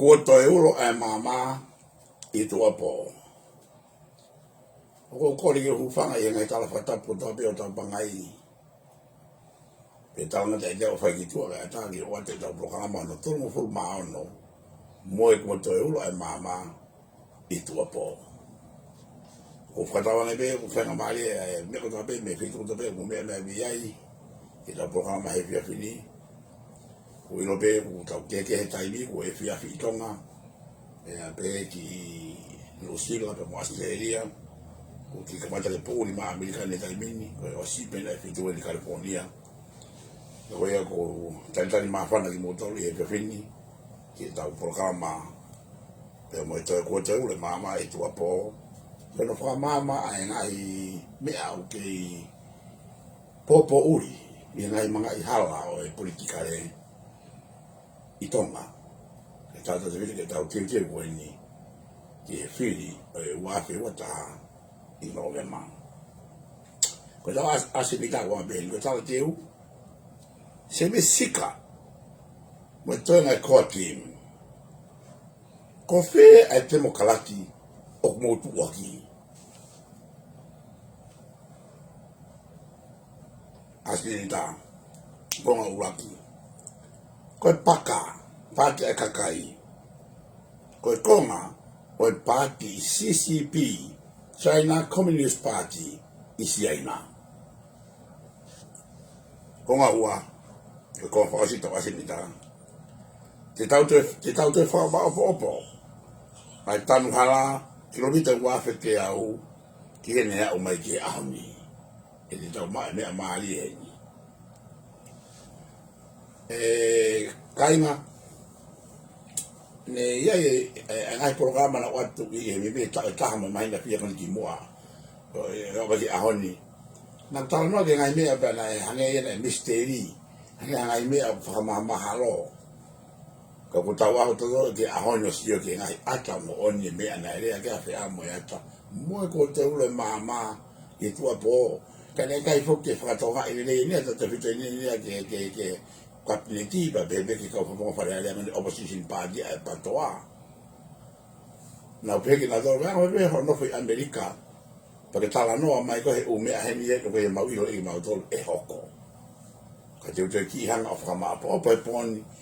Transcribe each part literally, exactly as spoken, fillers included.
Kuo toe ulo ʻa e maama ʻi tuʻa pō. ʻOku ou kole ke u hūfanga ʻi he ngaahi tala fakatapu kotoa pē ʻo tau pangai. Pea talangata ʻe te o fai ki tuʻa kae ʻatā ke ʻoatu ʻetau polokalama hono tolungofulu mā ono. Mo e kuo toe ulo ʻa e maama ʻi tuʻa pō. ʻOku ou fakatauange pē ʻoku faingamālie ʻa e meʻa kotoa pē mei he feituʻu kotoa pē ʻoku meʻa mai ai ʻetau polokalama he efiafi ni. ʻOku ou ʻilo pē ʻoku tau kehekehe he taimi, ko e efiafi ʻi Tonga, ʻa ia pē ki Nuʻusila pea mo ʻAositelēlia, ʻoku kiʻi kamata ke poʻuli mai ʻa ʻAmelika he taimi ni, ko e ʻosi pē ʻa e feituʻu ni California. Ka ko ia ʻoku ou talitali māfana kimoutolu ʻi he efiafi ni, ki heʻetau polokalama, pea mo e toe kuo toe ulo ʻa e maama ʻi tuʻa pō, ke ne fakamaama ʻa e ngaahi meʻa ʻoku kei poupouʻi ʻi he ngaahi mangaʻi hala ʻo e politikale ʻi Tonga. Ke tau tatau ke tau teuteu ko eni ki he fili ʻo e ua afe ua taha ʻi Nōvema. Ko ʻetau ʻasi-, ʻasi ni ka ua pē, ko ʻetau teu, Sēmisi Sika, mo e toenga ʻo e core team. Ko fē ʻa e temokalati ʻoku mou tuʻuaki? ʻAsi ni ta, konga ʻuluaki. Ko e paka, paati ʻa e kakai. Ko e konga, ko e paati C C P, China Communist Party, ʻi Siaina. Konga ua, ko e konga fakaʻosi ʻetau ʻasi ni ta. Te tau toe, te tau toe fakamaʻopoʻopo ʻa e tanu hala, kilomita ua afe teau, ki heʻene aʻu mai ki he ʻaho ni. ʻE te tau maʻu e meʻa mālie eni. ʻE, kāinga, ne ʻi ai e, e, e ngaahi polokalama naʻe ʻoatu ʻi he meimei taʻu ʻe taha mo e māhina ʻe fiha ko eni kimuʻa. ʻO, ʻe, ʻo, ʻo, ki he ʻaho ni. Naʻa ku talanoa ki he ngaahi meʻa pea naʻe hangē ia naʻe misiteli. Hangē ha ngaahi meʻa fakamahamahalo. Ka ko ʻetau ʻaho toto ki he ʻaho ni ʻo sio ki he ngaahi ʻata moʻoni e meʻa naʻe lea ki ai ʻa Feʻamo e ʻata. Mo e kuo toe ulo e maama ʻi tuʻa pō. Ka naʻe ʻikai foki ke fakatokangaʻi lelei ʻe ia ʻa e tautefito ʻeni ia ki he, ki he, ki he kapineti pea pehē ki he kau fakafofonga Fale Alea mo e opposition party ʻa e PATOA. Naʻa ku pehē kinautolu, ʻa, ʻoua ʻe pehē hoʻo nofo ʻi ʻAmelika pea ke talanoa mai koe he ʻū meʻa heni ʻe ʻikai ke mau ʻilo ʻe kimautolu ʻe hoko. Ka te u toe kiʻi hanga ʻo fakamaʻopoʻopo he pooni,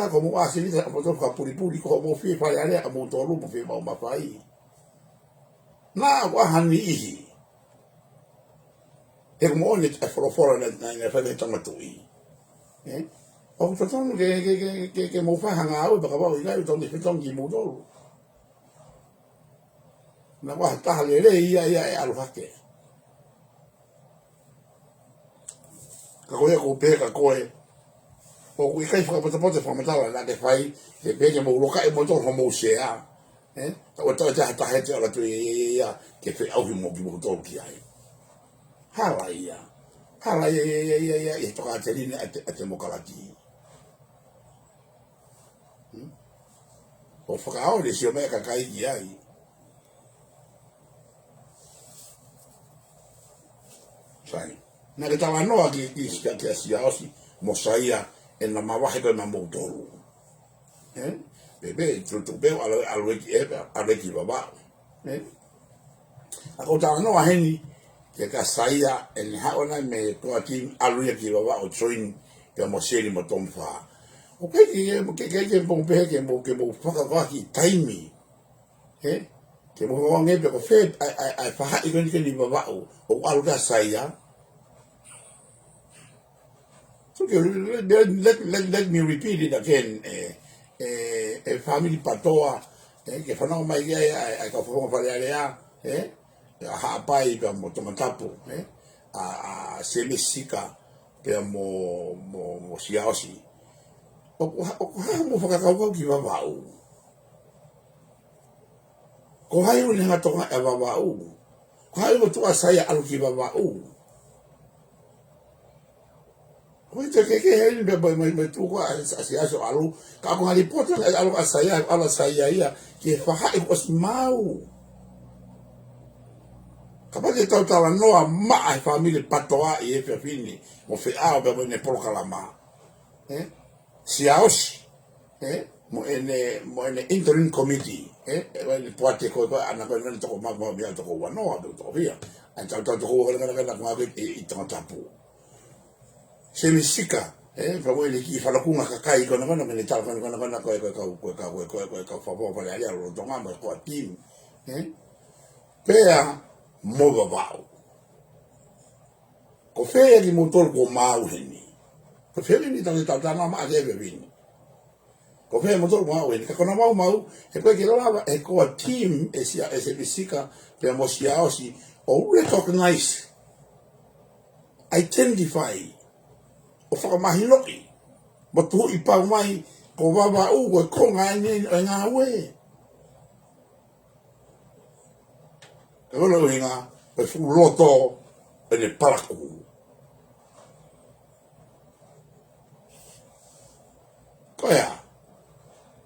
ka ko hoʻomou ʻasenita ʻa moutolu fakapulipuli, ko hoʻomou fie Fale Alea ʻa moutolu mo fie maʻu mafai. Naʻa ʻoku ʻaha niʻihi. He ko moʻoni e folofola naʻe, naʻe, naʻe fai he tangata tuʻi. Ē? ʻOku totonu ke, ke, ke, ke, ke mou fai ha ngāue, pea kapau ʻe ʻikai, ʻoku totonu ke fetongi kimoutolu. Naʻa ʻoku ʻaha taha lelei ia, ia ʻe ʻalu hake. Ka ko ia ʻoku ou pehē kia koe, ʻoku ʻikai fakapotopoto e fakamatala naʻa ke fai, ke pehē ke mou lokaʻi moutolu homou sea. Ē? Ka ʻoua ʻe taʻe ha taha ʻe ala atu ia, ia, ia, ia, ke feʻauhi mo kimoutolu ki ai. Hala ia. Hala ia, ia, ia, ia, ia, ʻi he tokāteline ʻa e, ʻa e temokalati. Hmm? ʻO fakaoli e sio mai ʻa e kakai ki ai. Sai. Naʻa ke talanoa ki, ki, ki, kia Siaosi mo Saia, ʻena mavahe ko ē maʻa moutolu. Ē? Pea, pea, tuʻu, tuʻu pē ʻo ʻalu, ʻalu ki, ē, ʻalu ki Vavaʻu. Ē? ʻA ko e talanoa heni, kia Saia, ʻene haʻu ʻana mei he core team, ʻalu ia ki Vavaʻu ʻo join, pea mo Seli mo Tomifa. ʻOku ʻikai ke, ke, ke, ke mou pehē, ke mou, ke mou fakakoa ki taimi. Ē? Ke mou fakakoa ange pe ko fē ʻa e, ʻa e, ʻa e faʻahi ko eni ki Vavaʻu, ʻo ʻalu kia Saia. So, okay, let, let, let, let, let me repeat it again. Ē, ē, ʻe fāmili PATOA, ē, ke fanongo mai ki ai, ʻa e, ʻa e kau fakafofonga Fale Alea, ē, ʻa Haʻapai pea mo Tongatapu, ē, ʻa, ʻa Semisi Sika, pea mo, mo, mo Siaosi. ʻOku ha-, ʻoku hā hoʻomou fakakaukau ki Vavaʻu? Ko hai ʻoku ne hanga ʻo tokangaʻi ʻa Vavaʻu? Ko hai ʻoku tuʻu ʻa Saia ʻalu ki Vavaʻu? Ko e te ke ke heni pea mai, mai, mai tuʻu ko ā ʻa Siaosi ʻo ʻalu. Ka ko e ngaahi lipooti ʻa e ʻalu ʻa Saia, ʻalu ʻa Saia ia ki he faʻahi kuo ʻosi maʻu. Kapau te tau talanoa maʻa e fāmili PATOA ʻi he efiafi ni, mo Feʻao pea mo ʻene polokalama. Ē? Siaosi, ē, mo ʻene, mo ʻene interim committee, ē, ʻa ʻene poate ko ē ko ē ʻana ko ē naʻe toko ma-, ma-, mea toko uanoa, toko fiha. ʻA e tau, tau toko ua ko ē naʻe, naʻe, naʻe ngāue ʻi, ʻi Tongatapu. Semisi Sika, ʻE, pea mo e kiʻi falakunga kakai ko ena ko ena, ko ena tala ko ena ko ena ko ena ko e, ko e kau, ko e kau, ko e, ko e, ko e kau fakafofonga Fale Alea ʻo Tonga mo e core team. ʻE? Pea mo Vavaʻu. Ko fē kimoutolu kuo maau heni? Ko fē ni tau, tau, tau, maʻa ke vevini. Ko fē moutolu maau heni? Ka ko ena maumau, he ko e ke lava, he core team, ʻe Sia, ʻe Semisika, pea mo Siaosi, ʻo recognize, identify, ʻo fakamahinoʻi, mo tuhuʻi pau mai, ko Vavaʻu, ko e konga eni ʻo e ngāue. Ka ko hono ʻuhinga, ko e fuʻu loto ʻene palakū. Ko ia.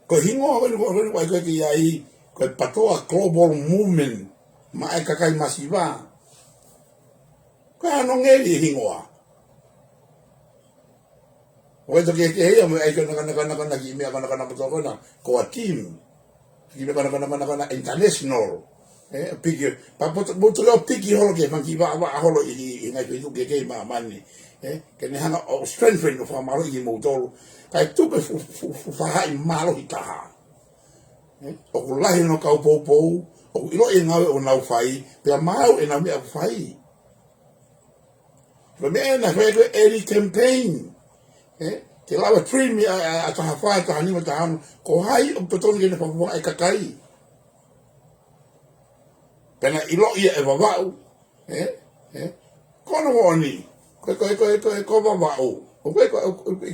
Ko e hingoa ko eni, ko eni, ko e, ko e ki ai, ko e PATOA Global Movement, maʻa e kakai masiva. Ko e hā hono ngeli e hingoa? ʻOku ʻikai ke, ke ia mo e ʻai ko ena ko ena ko ena ko ena kiʻi meʻa ko ena ko ena moutolu ko ena, core team. Kiʻi meʻa ko ena ko ena ko ena ko ena international. ʻE, piki, pea mo, mo tui ʻo piki holo ke fanga kiʻi vaʻa, vaʻa holo ʻi, ʻi, ʻi he ngaahi feituʻu kehekehe ʻi māmani. ʻE, ke ne hanga ʻo strengthen ʻo fakamālohiʻi kimoutolu. Kae tuku e fuʻu, fuʻu, fuʻu faʻahi mālohi taha. ʻE, ʻoku lahi hono kau poupou, ʻoku ʻiloʻi e ngāue ʻoku nau fai, pea maau ʻenau meʻa ʻoku fai. Ko e meʻa ena fai ko e early campaign. ʻE? Ke lava trim ʻa, ʻa, ʻa taha fā, taha nima, taha ono. Ko hai ʻoku totonu ke ne fakafofongaʻi e kakai. Pea na ʻiloʻi ia ʻe Vavaʻu. ʻE? ʻE? Ko hono moʻoni. Ko, ko, ko, ko, ko Vavaʻu. Ko, ko, ko, ko, ko, ko, ko,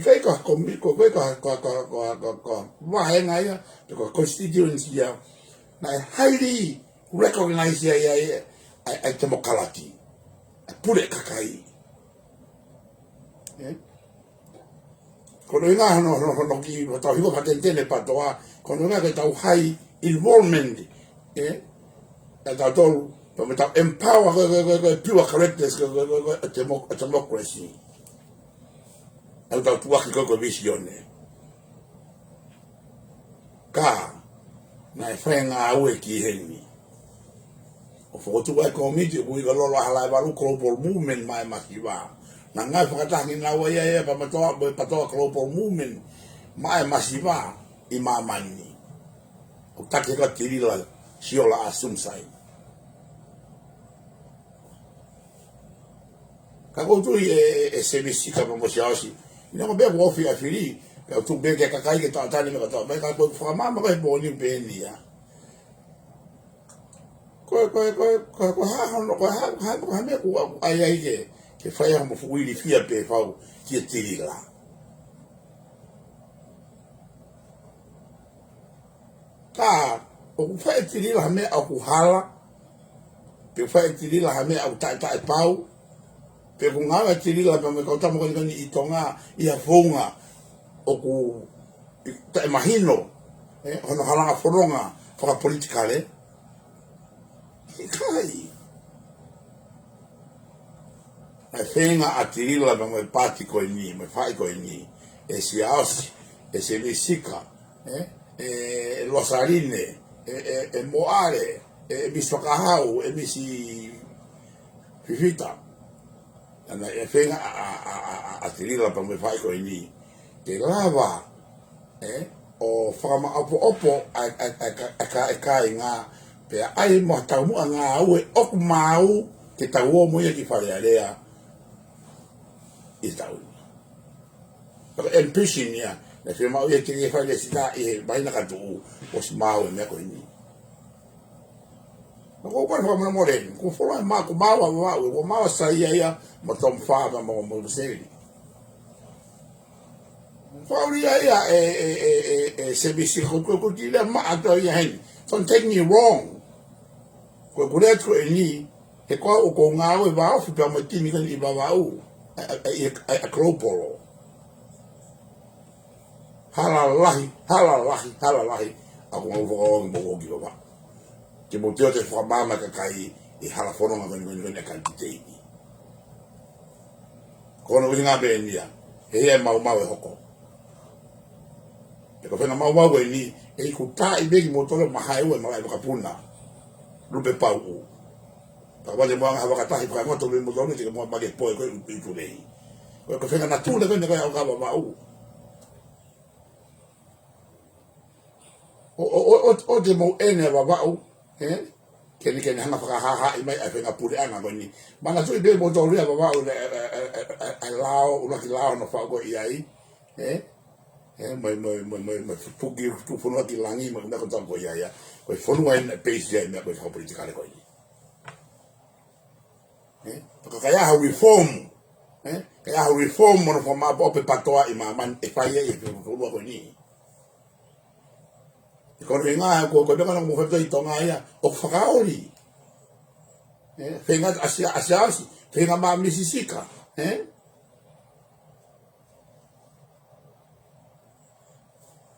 ko, ko, ko, ko, ko, ko, ko, ko, vāhenga ia, pe ko e constituency ia. Naʻe highly recognize ia, ia, ia, ʻa e, ʻa e temokalati. ʻA e pule kakai. ʻE? Ko hono ʻuhinga hono, hono, hono kiʻi, ʻo tau hiva fateniteni PATOA, ko hono ʻuhinga ke tau high involvement, ʻe? ʻA tautolu, pea mo tau empower ko e, ko e, ko e, ko e pure characters ko e, ko e, ko e, ko e, ʻa e demo-, ʻa e democracy. ʻA tau tuʻuaki ko e, ko e visione. Ka, naʻe fai e ngāue ki heni. ʻO fokotuʻu ʻa e kōmiti, ʻoku ui ko e Lolo ʻa Halaevalu Global Movement maʻa e masiva. Naʻa nau fakataha kinaua ia, ia, pea mo e PATOA, mo e PATOA Global Movement maʻa e masiva ʻi māmani. ʻOku taki ko Tilila Siola Asumsai. Ka ʻoku ou tui ʻe, ʻe, ʻe Semisika pea mo Siaosi. ʻI he ʻaho pē ʻoku ofi ʻa e fili, pea ʻoku tuʻu pē ki he kakai ke tauʻatāina mo e katoa. Pea ka ʻoku ou fakamāmā ko e pōni pē eni ia. Ko e, ko e, ko e, ko e, ko e hā hono, ko e hā, ko e hā, ko e hā meʻa ʻoku ʻai ai ke, ke fai ai hoʻomo fuʻu ilifia pē fau kia Tilila. Ka, ʻoku fai ʻe Tilila ha meʻa ʻoku hala, pe ʻoku fai ʻe Tilila ha meʻa ʻoku taʻetaʻepau, pe ʻoku ngāue ʻa Tilila pea mo e kau tama ko eni ko eni ʻi Tonga, ʻi ha founga ʻoku taʻemahino, ʻe, hono halanga fononga fakapolitikale. ʻIkai. ʻA e feinga ʻa Tilila pea mo e paati ko eni, mo e faʻahi ko eni, ʻe Siaosi, ʻe Semisika, ʻe, ʻe Losaline, ʻe, ʻe, ʻe Moale, ʻe, ʻe Misi Fakahau, ʻe Misi Fifita. ʻA ia ʻa e feinga ʻa, ʻa, ʻa, ʻa, ʻa, ʻa Tilila pea mo e faʻahi ko eni. Ke lava, ʻe, ʻo fakamaʻopoʻopo ʻa e, ʻa e, ʻa e ka-, ʻa e ka-, ʻa e kāinga, pea ʻai mo ha taumuʻa ngāue ʻoku maau ke tau ō mo ia ki Fale Alea ʻi he taʻu ni. Pea ko e ambition ia, naʻe fiemaʻu ia ke ke fai lesita ʻi he māhina ka tuʻu, ʻosi maau e meʻa ko eni. Naʻa ku ʻoku fakamolemole, ʻoku fuoloa e mā, ʻoku maau ʻa Vavaʻu, ʻoku maau ʻa Saia ia, mo Tom Fā, mo, mo, mo Seli. Fakaʻuli ia, ia, ʻe, ʻe, ʻe, ʻe, ʻe Semisika, ko, ko, ko e kiʻi lea maʻa atu ia heni. Don't take me wrong. Ko e, ko e lea atu ko eni, he ko au ʻoku ou ngāue vāofi pea mo e timi ko eni ʻi Vavaʻu, ʻa, ʻa, ʻa, ʻa, ʻa Global. Hala lahi, hala lahi, hala lahi, ʻa ko ngau fakaongo mo ko ki Vavaʻu. Ke mo te o te fakamāmā kakai ʻi he hala fononga ko eni, ko eni, ko eni ʻa e kanititeiti. Ko hono ʻuhinga pē eni ia, he ia e maumau ʻe hoko. He ko e feinga maumau eni, ʻe iku taʻi pē kimoutolu mo hae ue malaʻe vakapuna. Lupe pau u. Pea vale mo anga ha vakatahi pea ngoto pē moutolu te ke mo mage poe ko e u-, ʻi Tuʻi Leʻi. Ko e, ko e fenga natula ko eni ko e ʻauha Vavaʻu. ʻO, ʻo, ʻo, ʻo, ʻoua te mou ʻene ʻa Vavaʻu, ē? Ke ne, ke ne hanga ʻo fakahāhāʻi mai ʻa e fenga puleʻanga ko eni. Manatuʻi pē mou tōlia Vavaʻu ʻa e, ʻa e, ʻa e, ʻa e, ʻa e lao, ʻuluaki lao naʻe fai ko ē ʻi ai, ē? Ē, mo e, mo e, mo e, mo e, mo e Fuki, Tuʻi Fonua ki Langi, mo e meʻa kotoa ko ia ia. Ko e fonua eni naʻe peisi ai e meʻa ko ē fakapolitikale ko eni. Ē? Ka, ka ʻi ai ha reform. Ē? Ka ʻi ai ha reform mo hono fakamāʻopoʻopo e PATOA ʻi māmani ʻe fai ai e fonua ko eni. Ko hono ʻuhinga ko, ko e meʻa ko ena ʻoku mou fai ʻi Tonga ia, ʻoku fakaoli. Ē? Feinga ʻa Sia, ʻa Siaosi, feinga maʻa Misisika. Ē?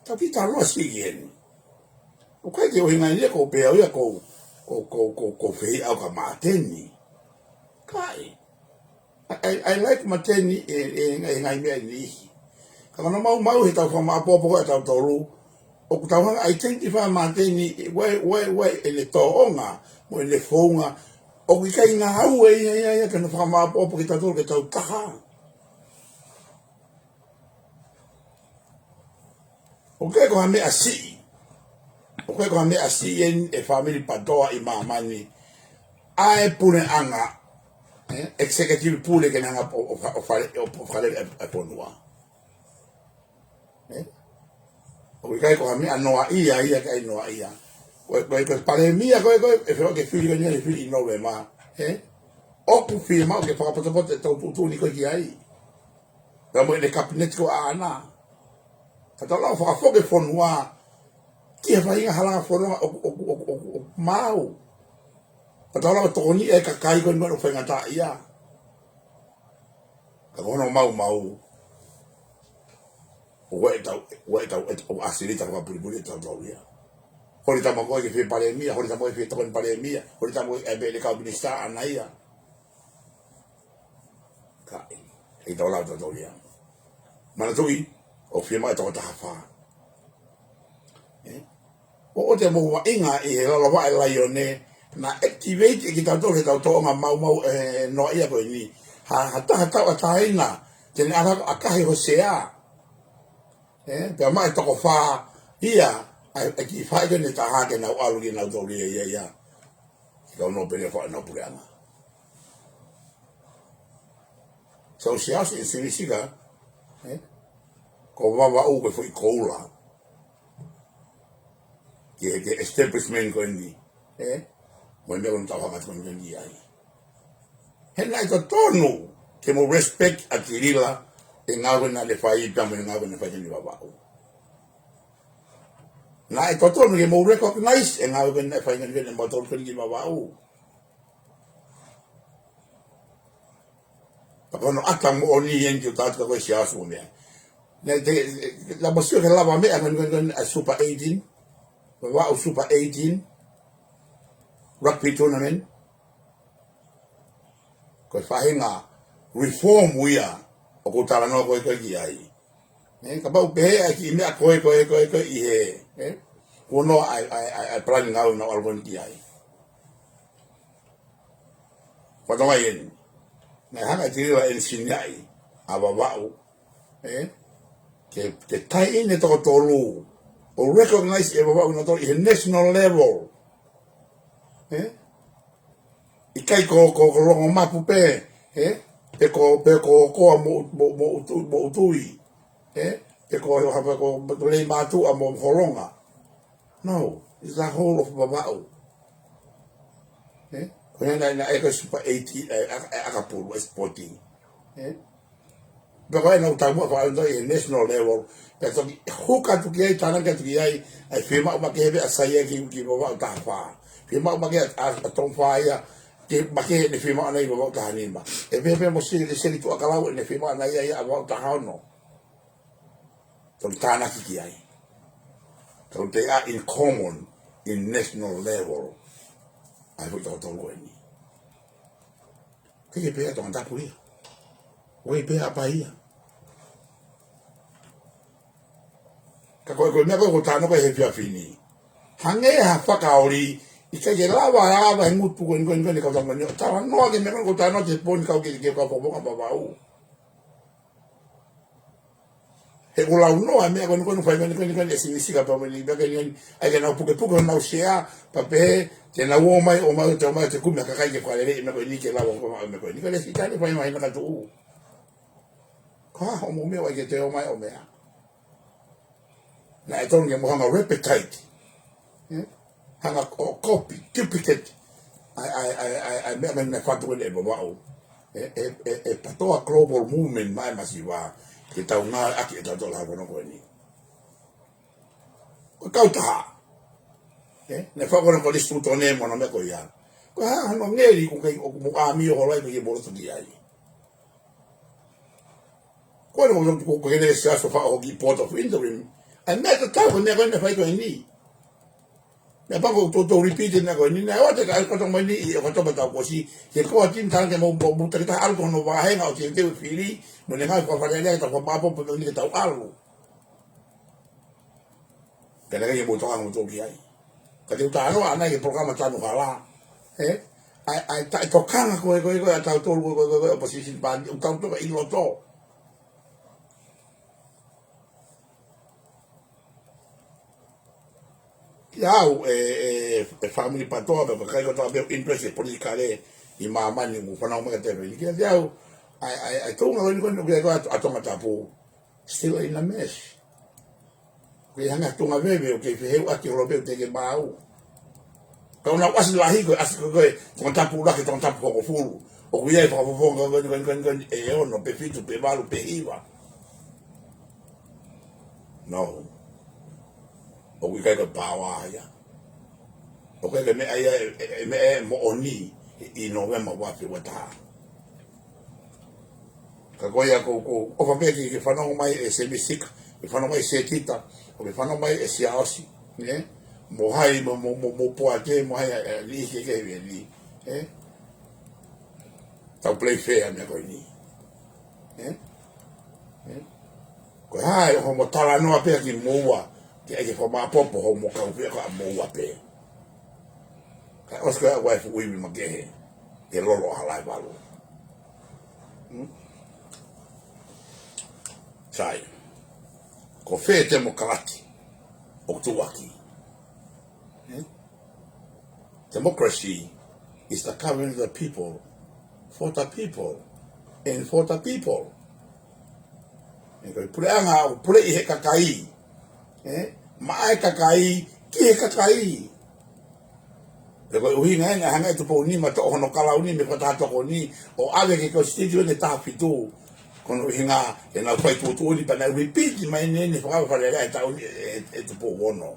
Tau ki taloa siʻi eni. ʻOku ʻikai ke ʻuhinga ia ko e pehē au ia ko, ko, ko, ko, ko e fehiʻa au kia Mateni. ʻIkai. I, I, I like Mateni ʻi he, ʻi he, ʻi he ngaahi meʻa ʻe niʻihi. Ka ko hono maumau he tau fakamāʻopoʻopo ko ē ʻa tautolu, ʻoku tau hanga ʻo identify Mateni, ʻa e, ʻa e, ʻa e, ʻa e, ʻene tōʻonga, mo ʻene founga, ʻoku ʻikai ngāue ia, ia, ia, ke ne fakamāʻopoʻopo kitautolu ke tau taha. ʻOku ʻikai ko ha meʻa siʻi. ʻOku ʻikai ko ha meʻa siʻi eni e fāmili PATOA ʻi māmani. ʻA e puleʻanga, ē, executive pule ke ne hanga ʻo, ʻo, ʻo fale, ʻo, ʻo fale e, e fonua. Ē? ʻOku ʻikai ko ha meʻa noaʻia, ia ke ʻai noaʻia. Ko e, ko e, ko e palēmia, ko e, ko e, ʻe fēfē ke fili ko eni ke fili ʻi Nōvema. Ē? ʻOku fiemaʻu ke fakapotopoto e tau tuʻutuʻuni ko ē ki ai. Pea mo ʻene kapineti ko ē ʻaʻana. Ka tau lava ʻo fakafoki e fonua ki he faʻahinga halanga fononga ʻoku, ʻoku, ʻoku, ʻoku, ʻoku maau. Ka tau lava ʻo tokoniʻi e kakai ko eni ʻoku faingataʻaʻia. Ka ko hono maumau, ʻoku ʻikai ke tau, ʻoku ʻikai ke tau, ʻoku ʻasi lita fakapulipuli ʻe tautolu ia. Holi tama ko ē ke fie palēmia, holi tama ko ē ke fie tokoni palēmia, holi tama ko ē ke ʻai pē ʻene kau minisitā ʻaʻana ia. Ka ʻi, ʻikai tau lava ʻo tau ia. Manatuʻi, ʻoku fiemaʻu e toko taha fā. Ē? ʻOua te mou vaʻinga ʻi he lalo vaʻe laione, naʻe activate ʻe kitautolu he tau tōʻonga maumau ʻe noaʻia ko eni. Ha, ha taha tauʻatāina, te ne ʻalu ʻo ʻakahi ho sea. Ē? Pea maʻu e toko fā ia, ʻa e, ʻa e kiʻi faʻē ko eni ʻe taha ke nau ʻalu ke nau tōlia ia, ia. Ke kau nō pē ʻo faʻu ʻenau puleʻanga. So, Siaosi ʻi Silisika, ē? Ko Vavaʻu ko e foʻi koula ki he, ki he establishment ko eni, ē? Mo e meʻa ko eni tau hanga atu ko eni ki ai. He naʻe totonu ke mou respect ʻa Tilila, e ngāue naʻa ne fai pea mo e ngāue naʻe fai ʻi Vavaʻu. Naʻe totonu ke mou recognize e ngāue ko eni naʻe fai ʻe kinautolu ko eni ki Vavaʻu. Ka ko hono ʻata moʻoni eni ke u tala atu kia koe Siaosi mo e meʻa. Naʻe te, naʻa mou sio ki he lava meʻa ko eni, ko eni, ko eni, ʻa Super eighteen, Vavaʻu Super eighteen, rugby tournament. Ko e faʻahinga reform ia ʻoku ou talanoa ko ē ko ē ki ai. Ē, kapau pehē ʻa e kiʻi meʻa ko ē, ko ē, ko ē, ko ē ʻi he, ē? Kuo noa ʻa e, ʻa e, ʻa e, ʻa e palani ngāue naʻa nau ʻalu ko eni ki ai. Fatongia eni. Naʻe hanga ʻe Tilila ʻo ʻenisiniaʻi ʻa Vavaʻu, ē? Ke, ke tie in e toko tolu. ʻO recognize ʻe Vavaʻu kinautolu ʻi he national level. Ē? ʻIkai ko, ko, ko Longomapu pē, ē? Pe ko, pe ko, ko mo, mo, Moʻotu-, Moʻotui, ē? Pe ko, pe ko Leimātuʻa mo Holonga. No, it's the whole of Vavaʻu. Ē? Ko ia naʻe, naʻe ko e Super eighteen, ē, ʻa, ʻa, ʻakapulu, ʻa e sporting. Ē? Pea ko ē naʻa nau taumuʻa fakalongo ʻi he national level. Pea toki huka atu ki ai, tānaki atu ki ai, ʻa e fiemaʻu makehe pē ʻa Saia ki, ki Vavaʻu taha fā. Fiemaʻu makehe ʻa, ʻa, ʻa Tonga fā ia, ke makehe ʻene fiemaʻu ʻana ʻi Vavaʻu taha nima. ʻE pehē pē mo Sili, Sili Tuʻakalau ʻene fiemaʻu ʻana ia, ia ʻa Vavaʻu taha ono. Toki tānaki ki ai. So they are in common in national level. ʻA e foʻi toko tolu ko eni. ʻIkai ke pehē ʻa Tongatapu ia. ʻIkai ke pehē ʻa Paia. Ka ko e, ko e meʻa ko ē ʻoku ou talanoa ko ē he efiafi ni. Hangē ha fakaoli, ʻikai ke lava, lava he ngutu ko eni, ko eni, ko eni kau tama ni. Talanoa ki he meʻa ko ē ʻoku ou talanoa ki he poini kau ki he, ki he kau fakafofonga Vavaʻu. He ʻoku launoa e meʻa ko eni ko eni, fai ko eni ko eni ko eni, ʻe Sēmisi Sika pea mo e niʻihi meʻa ko eni ko eni, ʻai ke nau pukepuke honau sea, pea pehē te nau ō mai, ō mai, ō mai, ō mai, ʻo te kumi ha kakai ke fakalele e meʻa ko eni ke lava ko e meʻa ko eni. Ko e lēsisita ni fai mai na ka tuʻu. Ko e hā hoʻomou meʻa ʻoku ʻai ke te ō mai ʻo meʻa? Naʻe tonu ke mou hanga ʻo replicate. Eh? Hanga ʻo copy, duplicate. ʻAi, ʻai, ʻai, ʻai, ʻai, meʻa, meʻa, meʻa fatu ʻe Vavaʻu. E, e, e, e PATOA global movement mai masiva. Ke tau ngāueʻaki ʻe tautolu e hā ko eni ko eni. Ko e kautaha. Eh? Ne fako na ko Lisi Tūtone mo hono meʻa ko ia. Ko e hā hono ngeli ko e kai ʻoku mou ʻāmio holo ai pea ke mou loto ki ai. Ko eni ko, ko, ko, ko e lēsisita ʻoku fai ʻo ki Board of Interim. ʻAi meʻa tatau ko e meʻa ko eni fai ko eni. Meʻa pau ko e toutou repeat e meʻa ko eni. Naʻe ʻoatu e kakai kotoa mai ni ʻi ʻOkatopa taʻu kuo ʻosi. Ke ko e tini tangata mo, mo, mo takitaha ʻalu ki hono vāhenga ʻo teuteu e fili. Mo e ngaahi fakafalelea ke tau fakamāʻopoʻopo pea ʻoku ʻikai ke tau ʻalu. Ka naʻe ʻikai ke mou tokanga moutolu ki ai. Ka te u talanoa ʻanai ki he polokalama tanu hala. Eh? ʻAi, ʻai, taʻetokanga ko ē, ko ē, ko ē, ʻa tautolu, ko ē, ko ē, ko ē, ko ē, opposition party, ʻoku tau toka ʻi loto. Kiate au, e, e, e family PATOA, pea mo e kakai kotoa pē ʻoku interest he politikale ʻi māmani, ʻoku fanongo mai ki he taimi ni. Kiate au, ʻai, ʻai, ʻai, tuʻunga ko eni ko eni, ʻoku ʻi ai ko ē ʻa, ʻa Tongatapu. Still in a mess. ʻOku ʻi ai ha ngaahi tuʻunga veve, ʻoku kei feheuʻaki holo pē ʻoku teʻeki maau. Ka ʻoku nau ʻasi lahi ko ē, ʻasi ko ē, ko ē, Tongatapu ʻuluaki, Tongatapu hongofulu. ʻOku ʻi ai e fakafofonga ko eni, ko eni, ko eni, ko eni, ʻe ono, pe fitu, pe valu, pe hiva. No. ʻOku ʻikai ko e pāoa ia. ʻOku ʻikai ko e meʻa ia, e, e, e meʻa ʻe moʻoni ʻi Nōvema ua afe ua taha. Ka ko ia ko, ko, ʻofa pē ke, ke fanongo mai e Sēmisi Sika, ke fanongo mai e Setita, ʻo ke fanongo mai e Siaosi, ne? Mo hai, mo, mo, mo, mo Poate, mo hai, e, e, liʻi ke, ke, e, liʻi, e? Tau play fair meʻa ko eni. E? E? Ko hai, hoʻomo talanoa pē kimoua, ke ʻai ke fakamāʻopoʻopo hoʻomo kau pē, ko moua pē. Kae ʻosi ko ia ʻoku ʻi ai e fuʻu ivi makehe, ke lolo ʻa Halaevalu. Hmm? Sai. Ko fē temokalati ʻoku tuʻuaki? Hmm? Democracy is the government of the people, for the people, and for the people. E ko e puleʻanga ʻoku puleʻi he kakai. E? Maʻa e kakai, ki he kakai. Pea ko e ʻuhinga eni naʻe hanga ʻe Tupou Nima ʻo toʻo hono kalauni mei he Fakataha Tokoni ʻo ʻave ki he Constitution ʻe taha fitu. Ko hono ʻuhinga ke nau fai tuʻutuʻuni pea nau repeat mai eni ʻene fakaava Fale Alea he taʻu ni ʻe, ʻe, ʻe Tupou Ono.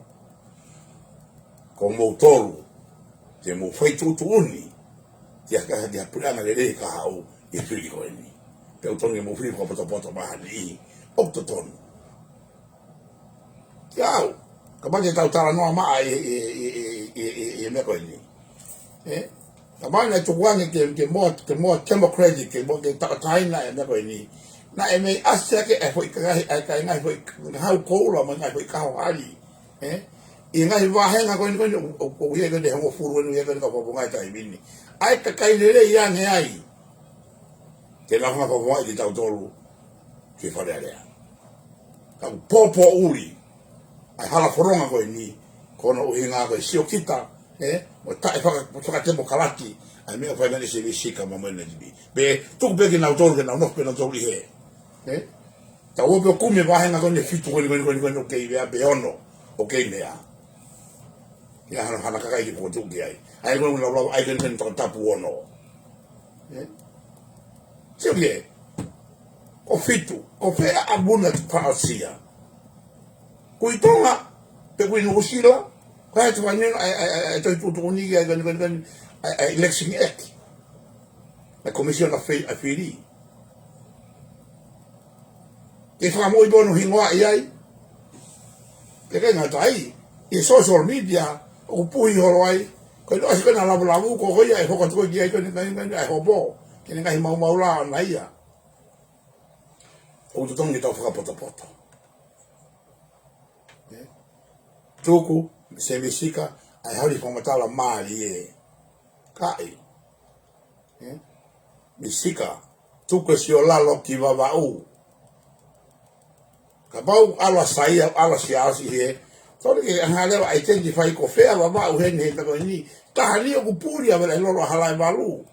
Ko moutolu, te mou fai tuʻutuʻuni, ke ʻi ai ha, ke ʻi ai ha puleʻanga lelei ka haʻu ʻi he fili ko eni. Pea ʻoku totonu ke mou fili fakapotopoto mai ha niʻihi ʻoku totonu. Kiate au, kapau te tau talanoa mai ʻi, ʻi, ʻi he meʻa ko eni. E? Kapau naʻe tukuange ke, ke more, ke more democratic, ke more, ke tauʻatāina e meʻa ko eni. Naʻe mei ʻasi hake e foʻi kakai, e kakai ngaahi foʻi kahaʻu koula, mo e ngaahi foʻi kahaʻu hali. E? ʻI he ngaahi vāhenga ko eni ko eni, ʻo, ʻo, ʻoku ʻi ai ko eni hongofulu eni, ʻoku ʻi ai ko eni ka fafonga e taimi ni. ʻAi e kakai lelei ange ai. Ke nau hanga ʻo fakafofongaʻi kitautolu ki Fale Alea. Ka ʻoku pōpōʻuli ʻa e hala fononga ko eni, ko hono ʻuhinga ko e siokita, e, mo e taʻefaka-, mo e fakatemokalati ʻa e meʻa ʻoku fai mai ʻe Sēmisi Sika mo e N D P. Pea tuku pē kinautolu ke nau nofo pē nautolu ʻi hē. E? Tau ō pē ʻo kumi e vāhenga ko eni ʻe fitu ko eni, ko eni, ko eni, ko eni ʻoku kei meʻa, pe ono ʻoku kei meʻa. Ke ʻi ai hano, hano kakai ke fokotuʻu ki ai. ʻAi ko eni ʻoku laulau, ʻai ko eni ko eni Tongatapu ono. E? Sio ki ai. Ko fitu, ko fē ʻa e vuna te fakaʻosia? Ko e Tonga, pe ko e Nuʻusila, ko e hā e tuʻunga ʻa e, ʻa e, ʻa e, ʻa e tohi tuʻutuʻuni ki ai, ko eni, ko eni, ko eni, ʻa e, ʻa e Election Act. ʻA e Commission ʻa e Fili. Ke fakamoʻui pē hono hingoa ʻi ai. Pea ʻikai ngata ai, ʻi he social media, ʻoku puhi holo ai. Ko e ʻosi ko ena lavulavu, ko, ko ia ʻe hoko atu ko ē ki ai, ko eni, ko eni, ko eni, ʻa e hopo. Ke ne ngaahi maumau lā ʻana ia. ʻOku totonu ke tau fakapotopoto. E? Tuku, Sēmisi Sika, ʻa e holi fakamatala mālie. Kae. E? Misi Sika, tuku e siolalo ki Vavaʻu. Kapau ʻalu ʻa Saia, ʻalu ʻa Siaosi he. Tolu ke anga leva identify ko fē ʻa Vavaʻu heni he meʻa ko eni. Taha ni ʻoku puli ʻa Vela ʻi lolo ʻa Halaevalu.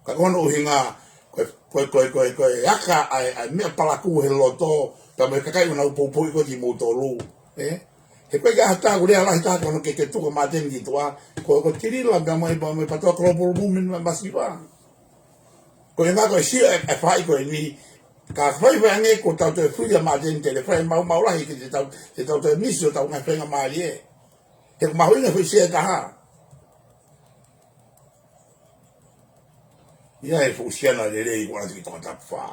Ka ko hono ʻuhinga, ko e, ko e, ko e, ko e, ko e aka ʻa e, ʻa e meʻa palakū he loto, pea mo e kakai ʻoku nau poupouʻi ko e kimoutolu. Ē? He ko e ka hata, ko e lea lahi taha ko hono ke, ke tuku ʻa Māteni ki tuʻa, ko, ko Tilila, pea mo e, pea mo e PATOA Global Movement ma-, masiva. Ko e ngā ko e sio e, e fai ko eni, ka fai fai ange ko tau toe fui ʻa Māteni Tele, fai mau mau lahi ke te tau, te tau toe misi ʻo tau ngaahi faingamālie. He ko mahuʻinga fai sia e taha. Ia e fuʻu siana lelei ko ʻAna Tiki Tongatapu Fā.